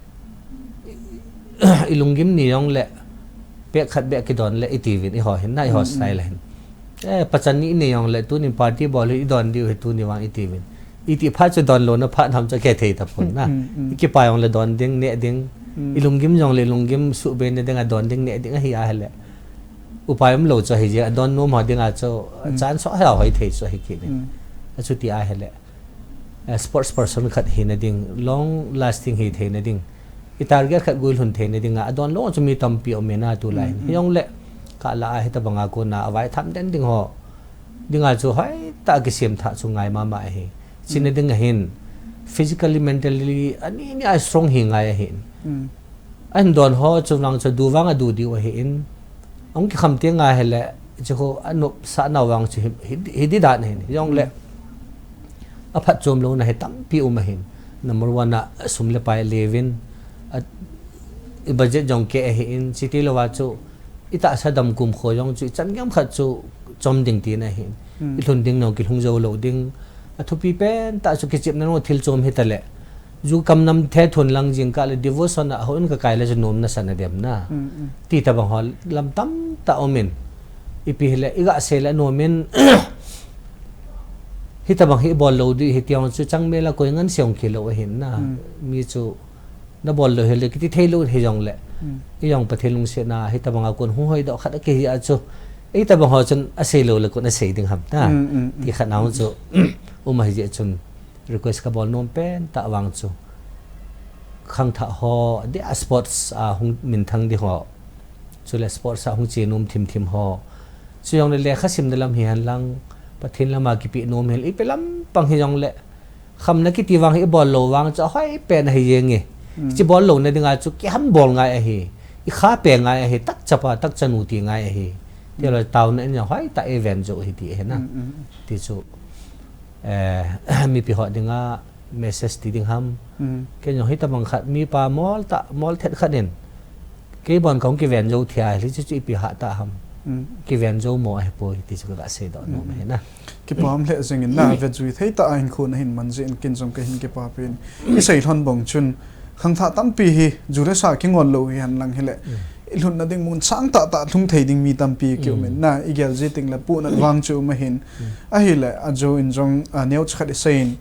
Ilunggim ni jongle, Pek khat beh kidon le iti vin, i ho hin na, i ho style hin. Eh, pachan ni i nei jong le, tuni party bol hi i don diu hi tuni vang iti vin. Iti phat chu don lou na phat ham chu kei thei ta pon na. I kipa jong le don ding, neh ding. I lunggim jong le lunggim suhbei na ding a don ding, neh ding ahi a hele. Upai um lou chu ahi jeh a don nom ho ding a chu, chan so ha hoi thei chu ahi kit ni. Achuti a hele. Eh, sports person khat hina ding, long lasting hi theina ding, i target khat guilhun theina ding a, adon lou chu mi tampi um e na tulai hin. Hijong le, ka la a hitabang a kona, avai tham den ding ho. Ding a chu hoitah a kisem thah chu ngai mama ahi. China ding a hin, physically, mentally, ani ni a strong hi ngai ahin. Ahin don ho chu vang chu du vang a du diu ahin. Ahung kikham teng a hele, chu ho a nop sa nau vang chu hi, hi, hi di dan ahin. Hijong le, a phatchom lou na hi tampi um ahin. Number one a sum le pai levin, a, i budget jong keh ahin, chiti lou a chu, i tahsa dam kum kho jong chu, i chan gam khat chu chom ding tina ahin. I lhun ding nong kilhung jou lou ding. A thupi pen tah chu kichepna nong thil chom hi ta le. Ju kam nam the thun lang jing ka le devotion a hon ka kai le chu nom na sa na dem na. Ti tabang ho lam tam tah um in. Ipi hi le, i ga sei le nom in. Hitabang hi bol lou di hi tiang chu chang me la koi ngan seong ki lou ahin na. Mi chu na bol lou hi le kiti thei lou hijong le. I jong Pathen lungsetna hitabang a kon hung hoi doh khat a kihi a chu. Hitabang ho chun a sei lou le kon a sei ding ham ta. Ti khat na chu um ahi jeh chun request ka bol nom pen tah vang chu. Khangthah ho, dia sports a hung minthang di ho. Chule sports a hung che nom thim thim ho. Chujong le lekha simna lam hi hen lang, Pathen lama kipe nom hi, ipi lampang hijong le. Khamna kiti vang hi i bol lou vang chu ahoi pen ahi jeng e. Chi bol lou na ding a chu kiham bol ngai ahi. I kha pe ngai ahi, tak chapa, tak chanu ti ngai ahi. Ti lou taona in jong hoitah a i ven jou hi ti ahi na. Ti chu, eh, mipi ho ding a message ti ding ham. Kei jong hitabang khat mipa mol tah, mol thet khat in. Kei bon kong kiven jou thei a, hli chu chu ipi ha tah ham. Kiven jou mo ahi poi ti chu ka sei doh nom ahi na. Kipa um lheh jeng in na, vet jui thei tah a hin khun a hin man jeh in ken jong ka hin kipa pen. I sei lhon bang chun, khangthah tampi hi, jure sa kingol lou hi hen lang hi le. I lhunna ding mun sang tah tah lhung thei ding mi tampi ki um in na, i gel ji teng le pu nat vang chu um ahin. Ahi le, a jo in jong, a, neo chakhat i sei in,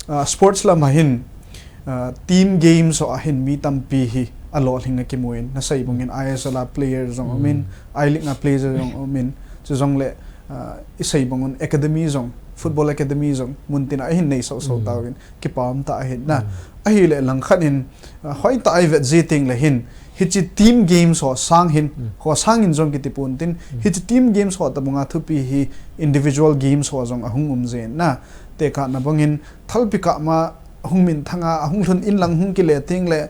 a, sports lam a hin, a, team games ho a hin mi tampi hi a lolhing a kimu in, na sei bang in I S L a player jong um in, I League a player jong um in, chu jong le, a, i sei bang un academy jong, football academy jong, mun tin a hin nei sau sau tau in, kipa um tah ahin na. Ahi le lang khat in, a, hoitah a i vet ji teng le hin, hichi team games ho sang hin, ho sang in jong kiti pon tin, hichi team games ho tabang a thupi hi individual games ho jong ahung um jin na. Tekah na bang in, thalpi kah ma, ahung minthang a, ahung lhun in lang hung kile teng le,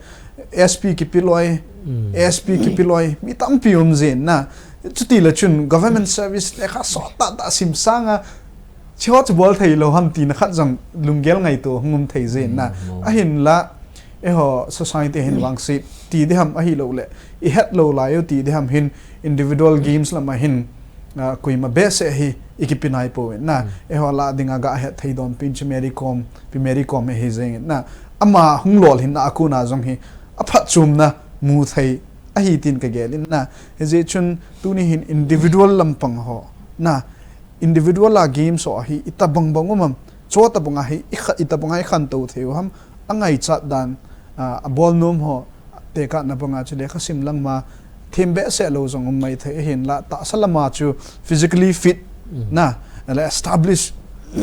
S P kipi loi, S P kipi loi, mi tampi um jin na. Chuti le chun government service lekha sot tah tah sim sang a, chi ho chu bol thei lou ham tina khat jong lunggel ngaito hung um thei jin na. Ahin la, eiho society hin vangset ti di ham ahi lou le, i het lou lai u ti di ham hin individual games lam a hin, a, koima behseh hi i kipi nai poi na. Eiho la ding a ga het thei dom pen chu Mary Kom, Pi Mary Kom hi jeng in na. Ama hung lolhin na a kon a jong hi a phatchomna mu thei ahi tin ka gel in na. Hijeh chun tuni hin individual lampang ho na. Individual a games ho hi itabang bang um am. Chu tabang a hi i kha, itabang a i khantou thei u ham. A ngaichat dan, a, a bol nom ho. Tekah na bang a chu lekha sim lang ma them behseh lou jong um mai thei ahin la tahsa lam a chu physically fit na, le establish,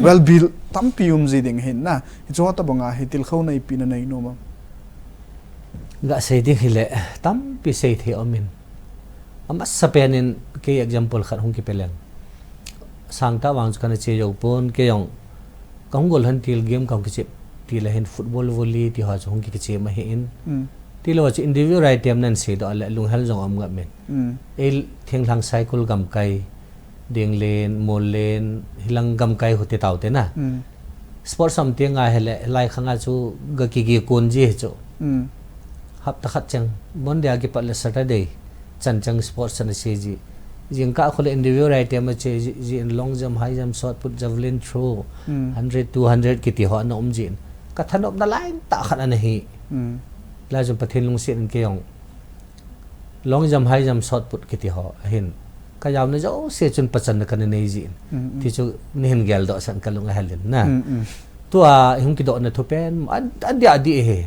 well built tampi um ji ding ahin na. Hichu tabang a hi tilkhouna ipi na nei nom am. Ga sei ding hi le tampi sei thei um in. Amasa pen in kei example khat hung kipe leng. Sangtah vang chu kana che jou pon, kei jong ka hung gol han til game ka hung kichep ti le hin football, volley ti ho chu hung ki, kichep ma hi in. Ti lou chu individual item nan sei doh le lunghel jong um ngap men. Ei thinglhang cycle gamkai, ding len, mol len, hilang gamkai ho te tau te na. Sports am ti ngai hele, lai khang a chu ga kige kon ji hi chu. Hapta khat cheng, Monday a kipat le Saturday, chan cheng sports chan a che ji. Jingkah khu le individual item a che ji, ji in long jump, high jump, shot put, javelin throw, hundred, two hundred kiti ho ana um ji in. Ka thanopna line tah khat ana hi. Lai jong Pathen lungset in kei jong. Long jump, high jump, shot put kiti ho ahin. Ka jaona jouse chun pachanna kana nei jin. Mm, mm. Ti chu nahin geldoh san ka lung ahel in na. Mm, mm. Tua hung kidohna thu pen, a, adia dih hi.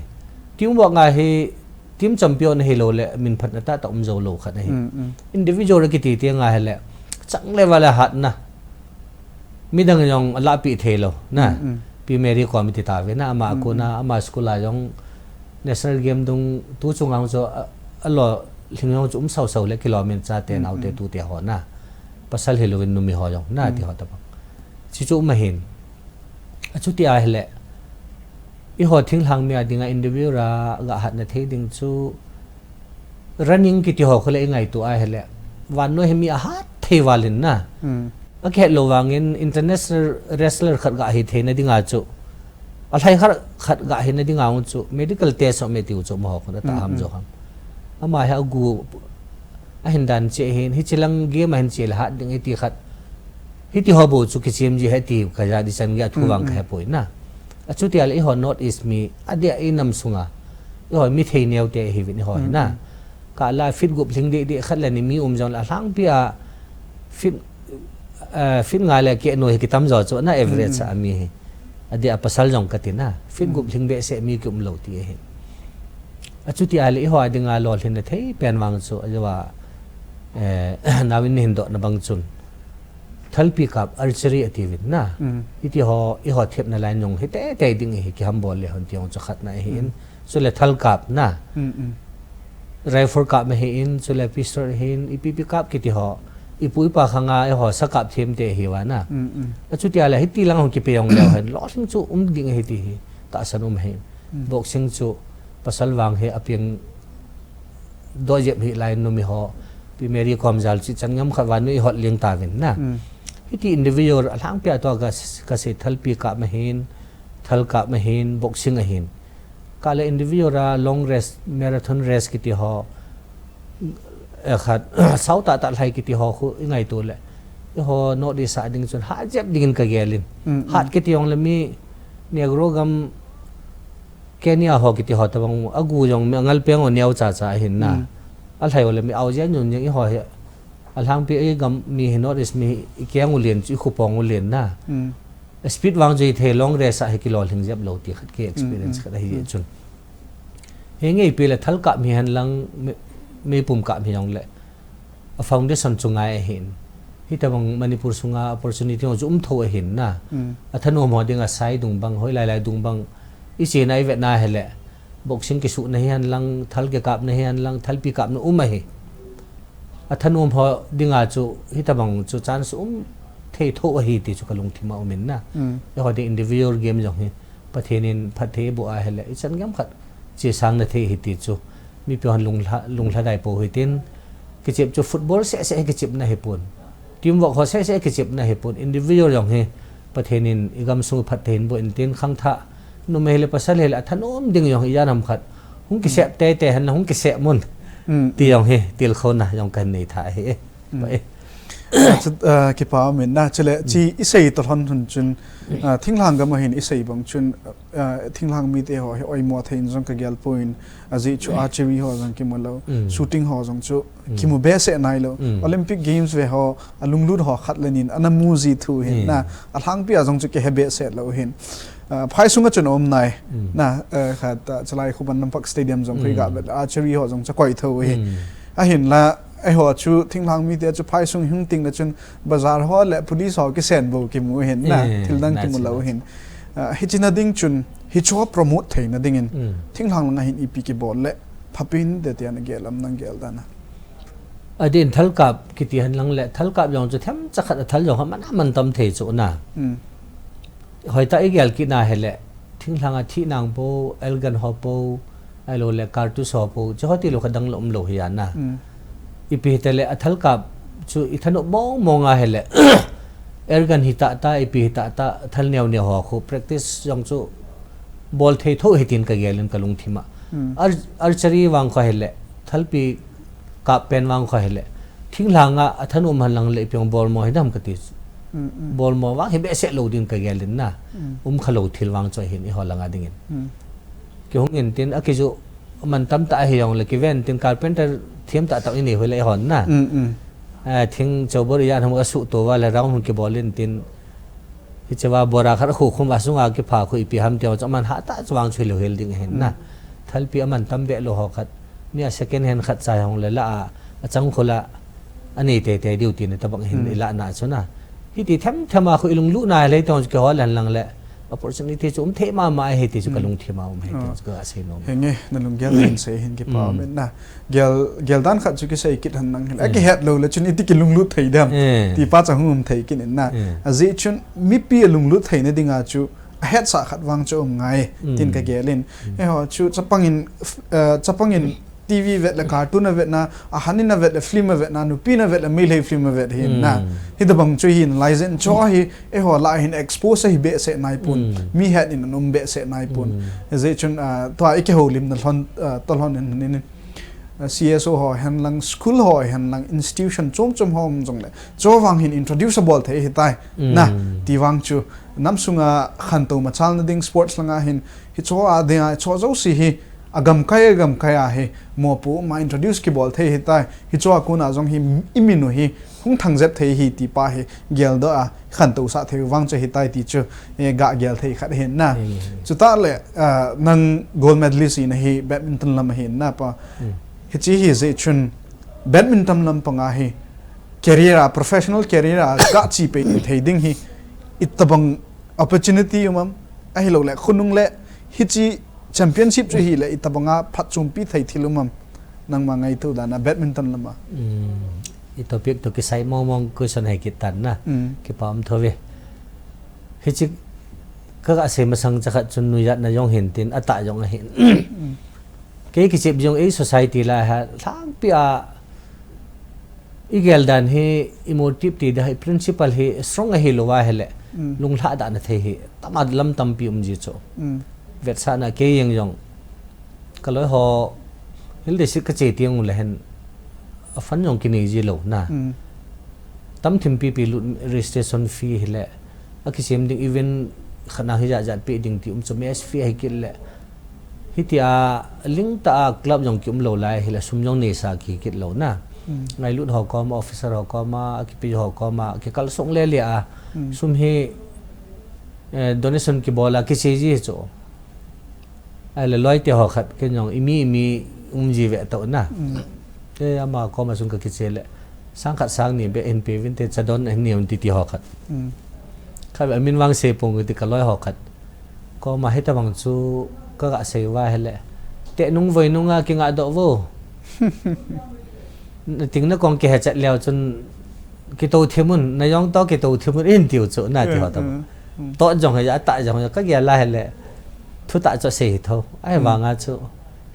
Teamwork nga hi, team champion hilou le, minphatna tahtah um jou lou khat ahi. Mm, mm. Individual kiti ti nga hile, chang level a hatna. Midang jong alahpeh thei lou, na. Mm, mm. Pi Mary Kom iti tave na, ama Mm, kona, mm. ama school a jong National Game dung tu chunga chu a, alolhing jong chu um sau sau le kilomin chate Mm, naote mm. tute ho na. Pasal hilouvin numei ho jong na Mm. ti ho tabang. Chi chu um ahin. Achuti ahile. Eiho thinglhang mi a dinga individual a ga hatna thei ding chu running kiti ho khu le i ngaito ahile, vannoi hi mi ahat thei val in na. Hmm. Akihet lou vangin international wrestler khat ga hi theina dinga chu, alhai khat, khat ga hina dinga chu medical test ho me tiu chu amaho khun ata Hmm, ham hmm. jo ham. Ama hi agu ahin dan che hin, hichi lang game ahin che le hat ding hiti khat. Hiti ho bou chu kichem ji ahi ti ka ja di chan ge a thu Hmm, vang ka hmm. hepoi na. Achuti ahile eiho North East mi, adia i nam sunga. Eiho mi thei neo te hiuvin eiho hi na. Mm, mm. Ka la feet gup lhing deh deh khat le ni mi um jong le alhangpi a feet, eh, feet nga le keh noi hi kitam jo chu na average Mm, mm. a mi hi. Adia pasal jong kati na. Feet Mm. gup lhing behseh mi kium lou ti ahi. Achuti ahile eiho a dinga lolhinna thei pen vang chu, ajeh a, eh, nauvin nahin dohna bang chun. Thalpi kap archery atiuvin na. Mm. Hiti ho, eiho thepna line jong hi teitei ding hi kiham bol le hon ti jong chu khatna ahin. Mm. Chule thal kap na. Mm, mm. Rifle kap ma hin, chule pistol hin, ipi ipi kap kiti ho. Ipu ipa khanga eiho sa kap them te hiuva na. Mm, mm. Achuti ahile hiti lang hung kipe jong leu hen. Lolhing chu um ding ahi ti hi. Tahsan um ahi. Mm. Boxing chu pasal vang hi apeng doh jep hi lai numei ho. Pi Mary Kom jal chu chan ngam khat vannoi i hot leng tauvin na. Mm. Hiti individual alhangpi a tua ka, ka sei thalpi kap ma hin, thal kap ma hin, boxing ahin. Ka le individual a long race, marathon race kiti ho. Eh, khat, sau tahtah lhai kiti ho khu i ngaito le. Eiho North East a ding chun hat jep dingin ka gel in. Mm, mm. Hat kiti jong le mi Negro gam Kenya ho kiti ho tabang agu jong mi angal peng o neo cha cha ahin na. Mm. Alhai o le mi au jeng jun jeng eiho hi. Alhangpi i gam mi hi North East mi hi i keng u len chu i khupong u len na. Mm. Speed vang chu i thei long race a hi kilolhing jep lou ti khat ki experience Mm, mm, khat ahi mm. chun. Hi ngeipi le thal kap mi hen lang mi, mi pum kap mi jong le. A foundation chu ngai ahin. Hitabang Manipur sunga opportunity ho chu um tho ahin na. Mm. A thanom ho dinga sai dung bang, hoi lai lai dung bang. I chena i vetna hile. Boxing kisuhna hihen lang, thal kikapna hihen lang, thalpi kapna um ahi. A thanom ho dinga chu, hitabang chu chance um thei tho ahi ti chu ka lungthim a um in na. Mm. Eiho ding individual game jong hi. Pathen in phatthei boh ahile, i chan ngam khat chesang na thei ahi ti chu. Mipi hon lunglha, lunglha dai pou hitin. Kichep chu football seh seh kichepna ahipon. Teamwork ho seh seh kichepna ahipon. Individual jong hi Pathen in i gamsung phatthei in boh in tin khangthah. Numei hile pasal hile a thanom ding jong hi ijat ham khat. Hung kisep Mm. teitei hen hung kisep mun. Mm, Ti mm. jong hi tilkhouna jong kan nei tha ahi. Mm. Pai. Ah, chu, ah, kipa um in na, chule, Mm. chi i sei to lhon hun chun, ah, thinglhang gam a hin i sei bang chun, ah, thinglhang mite ho hi oimo thei in jong ka gel poi, ajeh chu Mm. archery ho jong kimu lou, Mm. shooting ho jong chu Mm. kimu behseh nai lou. Mm. Olympic Games ve ho, a lunglut ho khat le nin, ana mu ji thu hin Mm. na, alhangpi a jong chu kihe behseh lou hin. Ah, phai sunga chun um nai, Mm. na, eh, khat, ah, Chalai Khuban Lampak Stadium jong khui Mm. ga vet, archery ho jong chu koi tho hi. Mm. Ahinla, Eiho chu thinglhang mite chu phai sung hung ting le chun bazar ho le police ho kisen bou kimu hin na, Eh, thil dang na kimu chi lou na. hin. Ah, hichi na ding chun, hichu promote theina dingin, Mm. thinglhang langa hin ipi kibol le, phapen te tia na gel am nang gel dan a. Adin thalkap kiti hen lang le, thalkap jong chu themcha khat a thal jong kha man a man tam thei chu na. Mm. Hoitah i gel kit na hile, thinglhang a thih nang po, airgun ho po, ahilou le cartridge ho po, chu ho tilou kha dang lou um lou hi a na. Mm. Ipi hita le, a thalkap chu i thanop mong mong a hile, airgun hi tah tah, ipi hi tah tah, thal neo neo ho khu practice jong chu bol thei tho hi tin ka gel in ka lungthim a. Mm. Ar-, archery vang kho hile, thalpi kap pen vang kho hile, thinglhang a, a thanom hen lang le ipi ong bol mo hi dam ka ti. Mm, mm. Bol mo vang hi behseh lou din ka gel in na. Mm. Um kha lou thil vang chu ahin eiho langa dingin. Mm. Kihung in tin a kiju aman tamtah ahi jongle kiven tin carpenter thiam tahtah inei hoi le hon na. Mm, mm. Eh, thing chobor iya nam asuh to va le round hung kibol in tin. Hiche va bora khat khu khum va sunga kipha khu ipi ham ti chu aman hatah chu vang chu hilou hel ding hin na. Mm. Thalpi aman tam be lou ho khat. Ni a second hand khat cha jongle la a, achang khu la anei teitei diu tina tabang hin Mm. ila na chu na. Hiti themthem a khu ilunglut na le tong chu kihol hen lang le. Opportunity chu um thei mama ahi ti chu Mm. kalungthim a um ahi ti Oh. chu kasei nom. Henge, nalunggel na hin sei hin kipa Mm. um in na. Gel, gel dan khat chu kisei kit hen lang hin. Mm. Akihet lou le chun iti kilunglut thei dem. Mm. Ti pa cha hung um thei kit in na. Mm. Ajeh chun mipi alunglut theina dinga chu ahetsah khat vang chu um ngai. Mm. Tin kagel in. Mm. Eiho chu chapang in, f-, eh, chapang in T V vet le cartoon avet na, ahan in avet le film avet na, nupi in avet le Meitei film avet hin na. Mm. Hitabang chu hin lai jen chu hi, eiho la hin expose hi behseh nai pon. Mm. Mi het in an um behseh nai pon. Mm. Ajeh chun, ah, tua ikihoulimna lhon, ah, toh lhon in, in, in, ah, C S O ho hen lang, school ho hen lang, institution chom chom ho um jongle. Chu vang hin introduce abol thei hitai. Mm. Na, ti vang chu, nam sunga khantou machalna ding sports langa hin, hichu a dinga, hichu jouse hi, agamkai, agamkai a hi, mopo ma introduce kibol thei hitai, hichu a kona jong hi, imin u hi, hung thang jep thei hi ti pa hi, geldoh a, khantou sah thei vang chu hitai ti chu, eh, gagel thei khat hin na. Mm. Chutah le, ah, nang gold medalist ina hi badminton lam ahin na pa. Mm. Hiche hi jeh chun badminton lam panga hi career a, professional career a, gache pei thei ding hi, itabang opportunity um am, ahilou le, khonung le, hiche championship chu hile, itabanga phatchompi thei thil um am, nangma ngaito dan a badminton lama. Mm, i topic toh kisai mong mong question hi kit tan na. Mm. Kipa um thou ve. Hiche kaga sei masang cha khat chun nuijatna jong hin tin, atah jong ahin. Mm. Kei kichep jong ei society lai a, lhangpi a, igel dan hi, i motive ti dan hi, principle hi, strong ahilou va hile, Mm. lunglhah dan athei hi, tama lam tampi um ji chu. Mm. Vetsahna kei jeng jong, kaloi ho, hil de si kache tiang u le hen, a fund jong kinei ji lou na. Mm. Tam thim pipi lut registration fee hile, akisem ding event khat na hi jat jat pe ding ti um chu mess fee ahi kit le. Hitia ling tah a club jong ki um lou lai hile sum jong neisa ki kit lou na. Mm. Ngailut ho koma, officer ho koma, akipe ho koma, kikal song le le a. Mm. Sum hi, eh, donation kibol a kiche ji chu. Ahile loi te ho khat ken jong imi imi um ji ve tau na. Mm. Eh, ama koma sung kakiche le. Sang khat sang ni be in pe vin te cha don ni un ti ti ho khat. Mm. Kha be amin vang sei pong ti kaloi ho khat. Koma hitabang chu kaga sei va hile. Te nung voi nunga kinga doh vo. Nating nakong kihe chat leu chun kitou thim un, na jong toh kitou thim un in tiu chu na ti ho ta. Mm, mm, mm. Toh jong hi ja, tah jong hi ja, kagel a hile. Thutah chu sei hi tho. Ai Mm. vanga chu.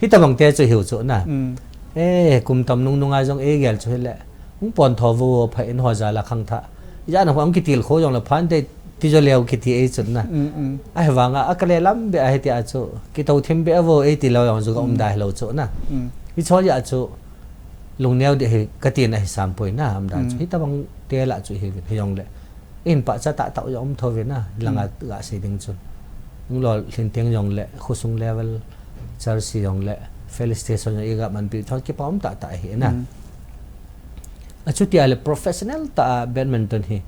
Hitabang te chu hiu chu na. Mm. Eh, kum tam nung nunga jong eigel chu hile. Hung pon tho vo pha in ho ja la khang tha. Ja na hung kitil kho jong la phan te ti jo leu kiti ei chun na. Mm, mm. Ai vanga a kale lam be a hiti a chu. Kitou thim be a vo ei ti lou jong chu ka um Mm. da hi lou chu na. Mm. Hi cho ja chu. Lungneo de hi, katina hi sampoi na, am dan chu. Mm. Hitabang te la chu hi, hi jong le. In pa cha ta tau jong um tho ve na, langa Mm. ga sei ding chun. Nung lol hlin teng jong le, khosung level, church jong le, felicitation jong i ga man pi, thon kipa um tah tah hi na. Mm. A chuti a le professional tah a badminton hi.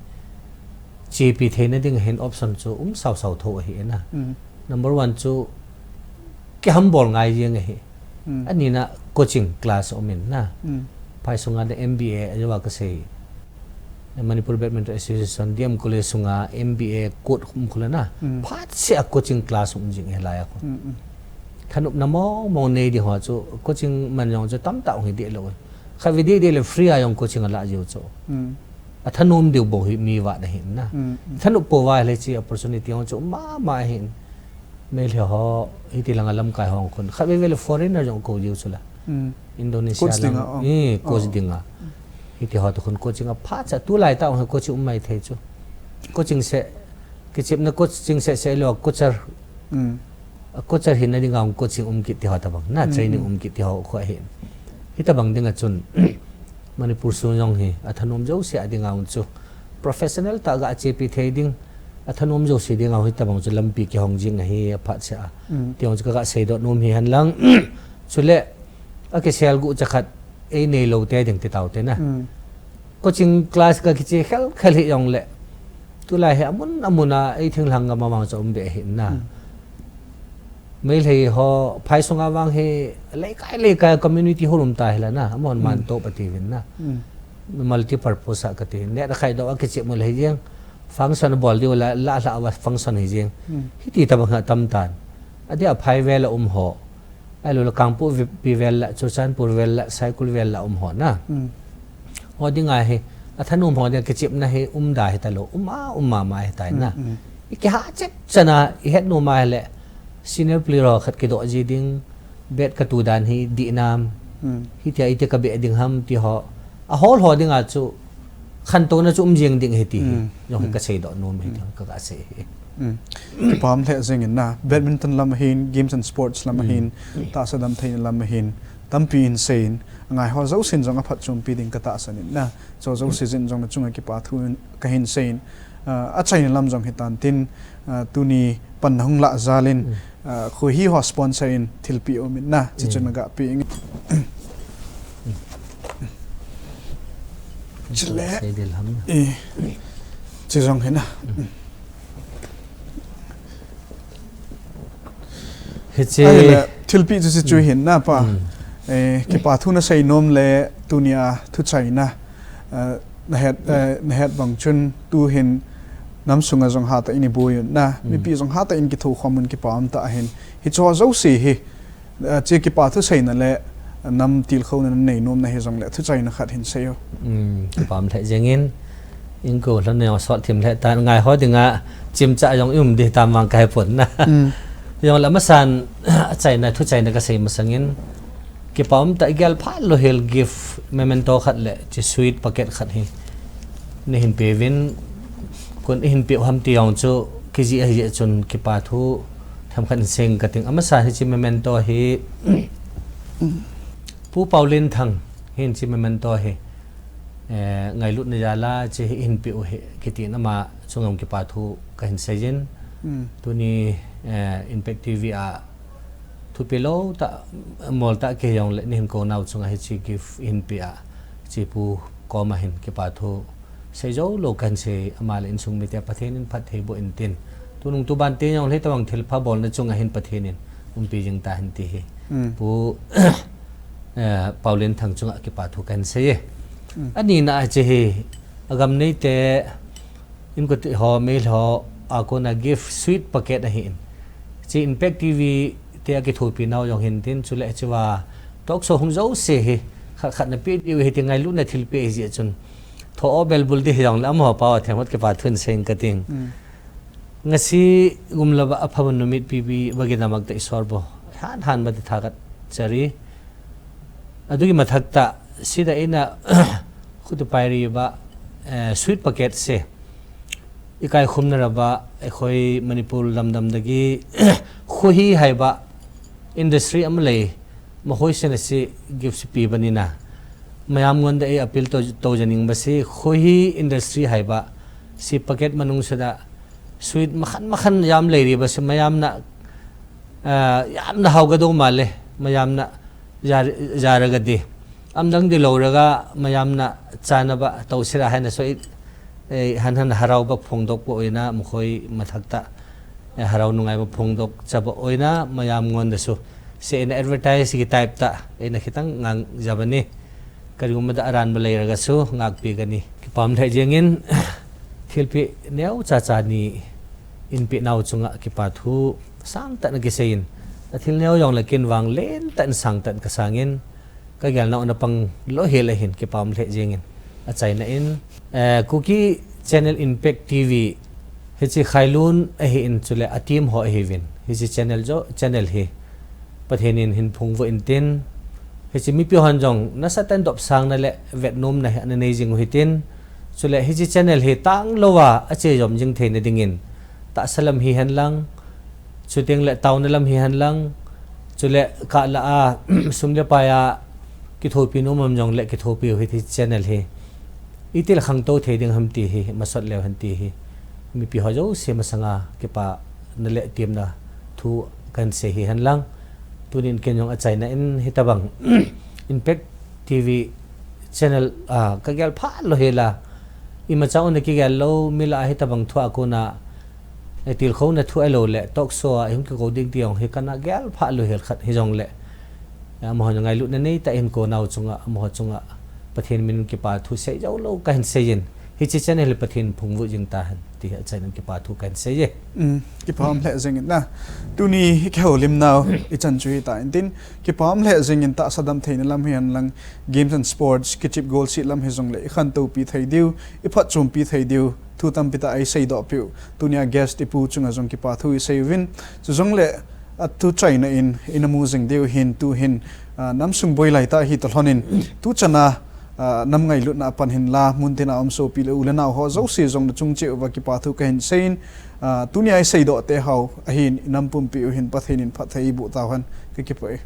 Chepi theina ding hin option chu um sau sau tho ahi na. Mm. Number one chu kihambol ngai jeng ahi. Mm. Ani na coaching class um in na. Mm. Phai sunga na M B A ajo va ka sei. Manipur Badminton Association, D M College sunga M B A coach um khula na. Mm. Phat se a coaching class um jing he lai a ko. Mm, mm. Thanop na mong mong nei di ho chu coaching man jong chu tam ta ong hi di lo. Kha vi di di le free a jong coaching a la jiu chu. Mm. A thanom diu bo hi mi va na hin na. Mm, mm. Thanom po va le chi opportunity jong chu ma ma hin. Meitei ho, hiti langa lamkai ho khun. Kha ve ve le foreigner jong ko jiu chu la. Mm. Indonesia coach lang. Dinga, oh. Eh, coach Oh. dinga. Hiti ho to khun coaching a pha cha tu lai ta ong coaching um mai thei chu. Coaching se, kichepna coaching se se lo coacher. Mm. A coacher hi na dinga ong coaching um kit ti ho ta bang. Na Mm, training mm. um kit ti ho kho hi. Hita bang dinga chun. Manipur sung jong hi, a thanom jo se a dinga ong chu. Professional ta ga chepi thei ding. A thanom jo se dinga ong hitabang chu lampi kihong jing ahi a phat se a. Mm. Ti ong chu ka ga sei dot nom hi han lang. Chule, akisel guh chakhat, ei neilou te ding ti tau te na. Coaching class ka kiche khel khel hi jong le. Tulai hi amun amun a ei thinglhang gam a vang chu um be hi na. Meitei ho phai sunga vang hi leikai leikai community ho um ta hi la na. Amon man to pati vin na. Multi purpose a kati. Net a khai do a kiche mu le hi jeng. Function bol diu la la la wa function hi jeng. Hiti ta bang ha tam tan. Adia phai vel a um ho. Ahilou le Kangpokpi vel la, Churachandpur vel la, Saikul vel la um ho na. Ho dinga hi, athanom ho dinga kichepna hi um da hi talou, um a, um mama hi tai na. I kiha chet chana, i het nom a le, senior player ho khat kidoh ji ding, bet ka tu dan hi, dih nam, hitia iti ka be ding ham, ti ho. Ahol ho dinga chu, khantouna chu um jeng ding hi ti hi. Jong hi ka seidoh nom hi ti ka, ka sei hi. Kipah lheh jeng in na, badminton lam ahin, games and sports lam ahin, tahsa damtheina lam ahin, tampi in seiyin, angai ho jousen jong aphatchompi ding ka tahsan in na, chu jouse jin jong na chunga kipa thu in ka hin seiyin, ah, achaina lam jong hitan tin, ah, tuni pan na hung lah jal in, ah, kho hi ho sponsor in thilpeh um in na, chi chu na ga pe in. Chule. Sei del ham na. Eh. Chi jong hi na. Hiche. Ahile, thilpeh chu chi chu hin na pa. Eh, kipa thu na sei nom le tunia thuchaina. Eh, na het, eh, na het bang chun tu hin nam sunga jong hatah in i boi un na. Mipi jong hatah in kithokhom un kipa um tah hin. Hiche jouse hi. Ah, chi kipa thu seina le nam tilkhouna na nei nom na hi jong le thuchaina khat hin sei o. Um, kipah lheh jeng in, in ko lhon neo sot thim lheh tan ngai ho dinga chimcha jong i um di tam vang ka he pon na. Jong le amasan achaina thuchaina ka sei masang in kipa um tah i gel phat lou hel gift memento khat le chi sweet packet khat hi. Nei hin pe vin, kon i hin pe u ham ti jong chu kijih ahi jeh chun kipa thu themkhat in sei ka ting. Amasan hiche memento hi Pu Paulin Thang hin hiche memento hi, eh, ngailutna jal a hiche hi hin pe u hi kiti in ama chunga kipa thu ka hin sei jin. Tuni, eh, Impact T V a thupi lou tah, mol tah kei jong le nei hin kou nau chunga hiche gift hin pe a, hiche pu koma hin kipa thu sei jou lou kan sei, ama le insung mite Pathen in phatthei boh in tin. Tunung tuban te jong le tobang thilpha bolna chunga hin Pathen in umpi jing ta hen ti hi. Pu, eh, Paulin Thang chunga kipa thu kan sei e. Ani na hiche hi, agam neite, in ko ti ho, Meitei ho, a kona gift sweet packet ahi in. Hiche Impact T V te a kithopi nau jong hin tin, chule hiche va talk show hung jouse hi, khat khat na pe diu hi ti ngailutna thilpeh hi jeh chun. Tho o bel bul di hi jong le amaho pao a themkhat kipa thu in sei ka ting. Ngasi gum lou va apha va numit pipi va gina mak ta Isor bo. Han han va ti tha ka chari. Adugi mathak ta sida ina khutu pairi va, eh, sweet packet se. Ikai khum na ra va, eh, khoi Manipur lamdam dagi khuhi hai va industry am lei. Mahoi sena si gift si pi bani na. Mayam ngon da ei appeal to, to janing ba si khuhi industry hai ba. Si packet manung sa da sweet makhan makhan yam lei ri ba si mayam na, ah, yam na hau ga do ma le. Mayam na jar, jar ga di. Am dang di lo ra ga mayam na chana ba to sira hai na so i, eh, han han harau ba phong dok bo ina mukhoi mathak ta. Eh, harau nungai ba phong dok cha ba oina mayam ngon da su. Se ina advertise ki type ta, ina khitang ngang ja ba ni. Ka ri um da aran ba lei ra ga su, ngak pi ga ni. Kipah lheh jeng in, thilpeh neo cha cha ni in pe nau chunga kipa thu sang ta na kisei in. A thil neo jong le kin vang len ta in sang ta in ka sang in. Ka gel nau na pang lo he le hin kipah lheh jeng in. Achaina in, eh, Kuki Channel Impact T V, hiche Khailun ahi in chule a team ho ahi vin. Hiche channel jo, channel hi Pathen in hin phung vo in tin. Hiche mipi hon jong nasa tan dop sang na le vet nom na hi ana nei jing u hi tin. Chule hiche channel hi tang lo a, ache jom jing thei na ding in. Tahsa lam hi hen lang, Chuteng le tauna lam hi hen lang, chule kah la a, sum le pai a kithopi nom am jong le kithopi u hi ti channel hi. Itil khangtou thei ding ham ti hi, masot leu hen ti hi. Mipi ho jouse masanga kipana le temna thu kan sei hi hen lang. Tunin ken jong achaina in hitabang Impact T V channel a kagel pha lou hela, imacha un kigel lou mila hitabang thu a kona, eh, tilkhouna thu ahilou le talk show a hung kikou ding ti jong hi kana gel pha lou hel khat hijongle, eh, amaho ngailutna neitah in konau chunga, amaho chunga Pathen min kipa thu sei jou lou kahin seiyin. Hiche channel hi Pathen phungvuh jing tahen ti hi achaina in kipa thu kahin seiye. Kipa um lheh jingin na. Tuni hi kihoulimnau ichan chu hita intin, kipa um lheh jingin tahsa damtheina lam hihen lang, games and sports, kichep golset lam hijongle ikhantou pi thei diu, iphatchompi thei diu thu tampi tah eiseidoh peh u. Tunia guest ipu chunga jong kipa thu isei uvin. Chujongle athu chaina in inamu jing diu hin tuhin, ah, namsung boi laitah hi toh lhonin, tuchana, ah, nam ngailutna a pan hinla, muntina um sopi le u le nao ho jouse jong nachung cheh uva kipa thu kahin seiyin, ah, tunia iseidoh te hou ahin inam pumpi u hin Pathen in phatthei eiboh tauhen, kakipah e.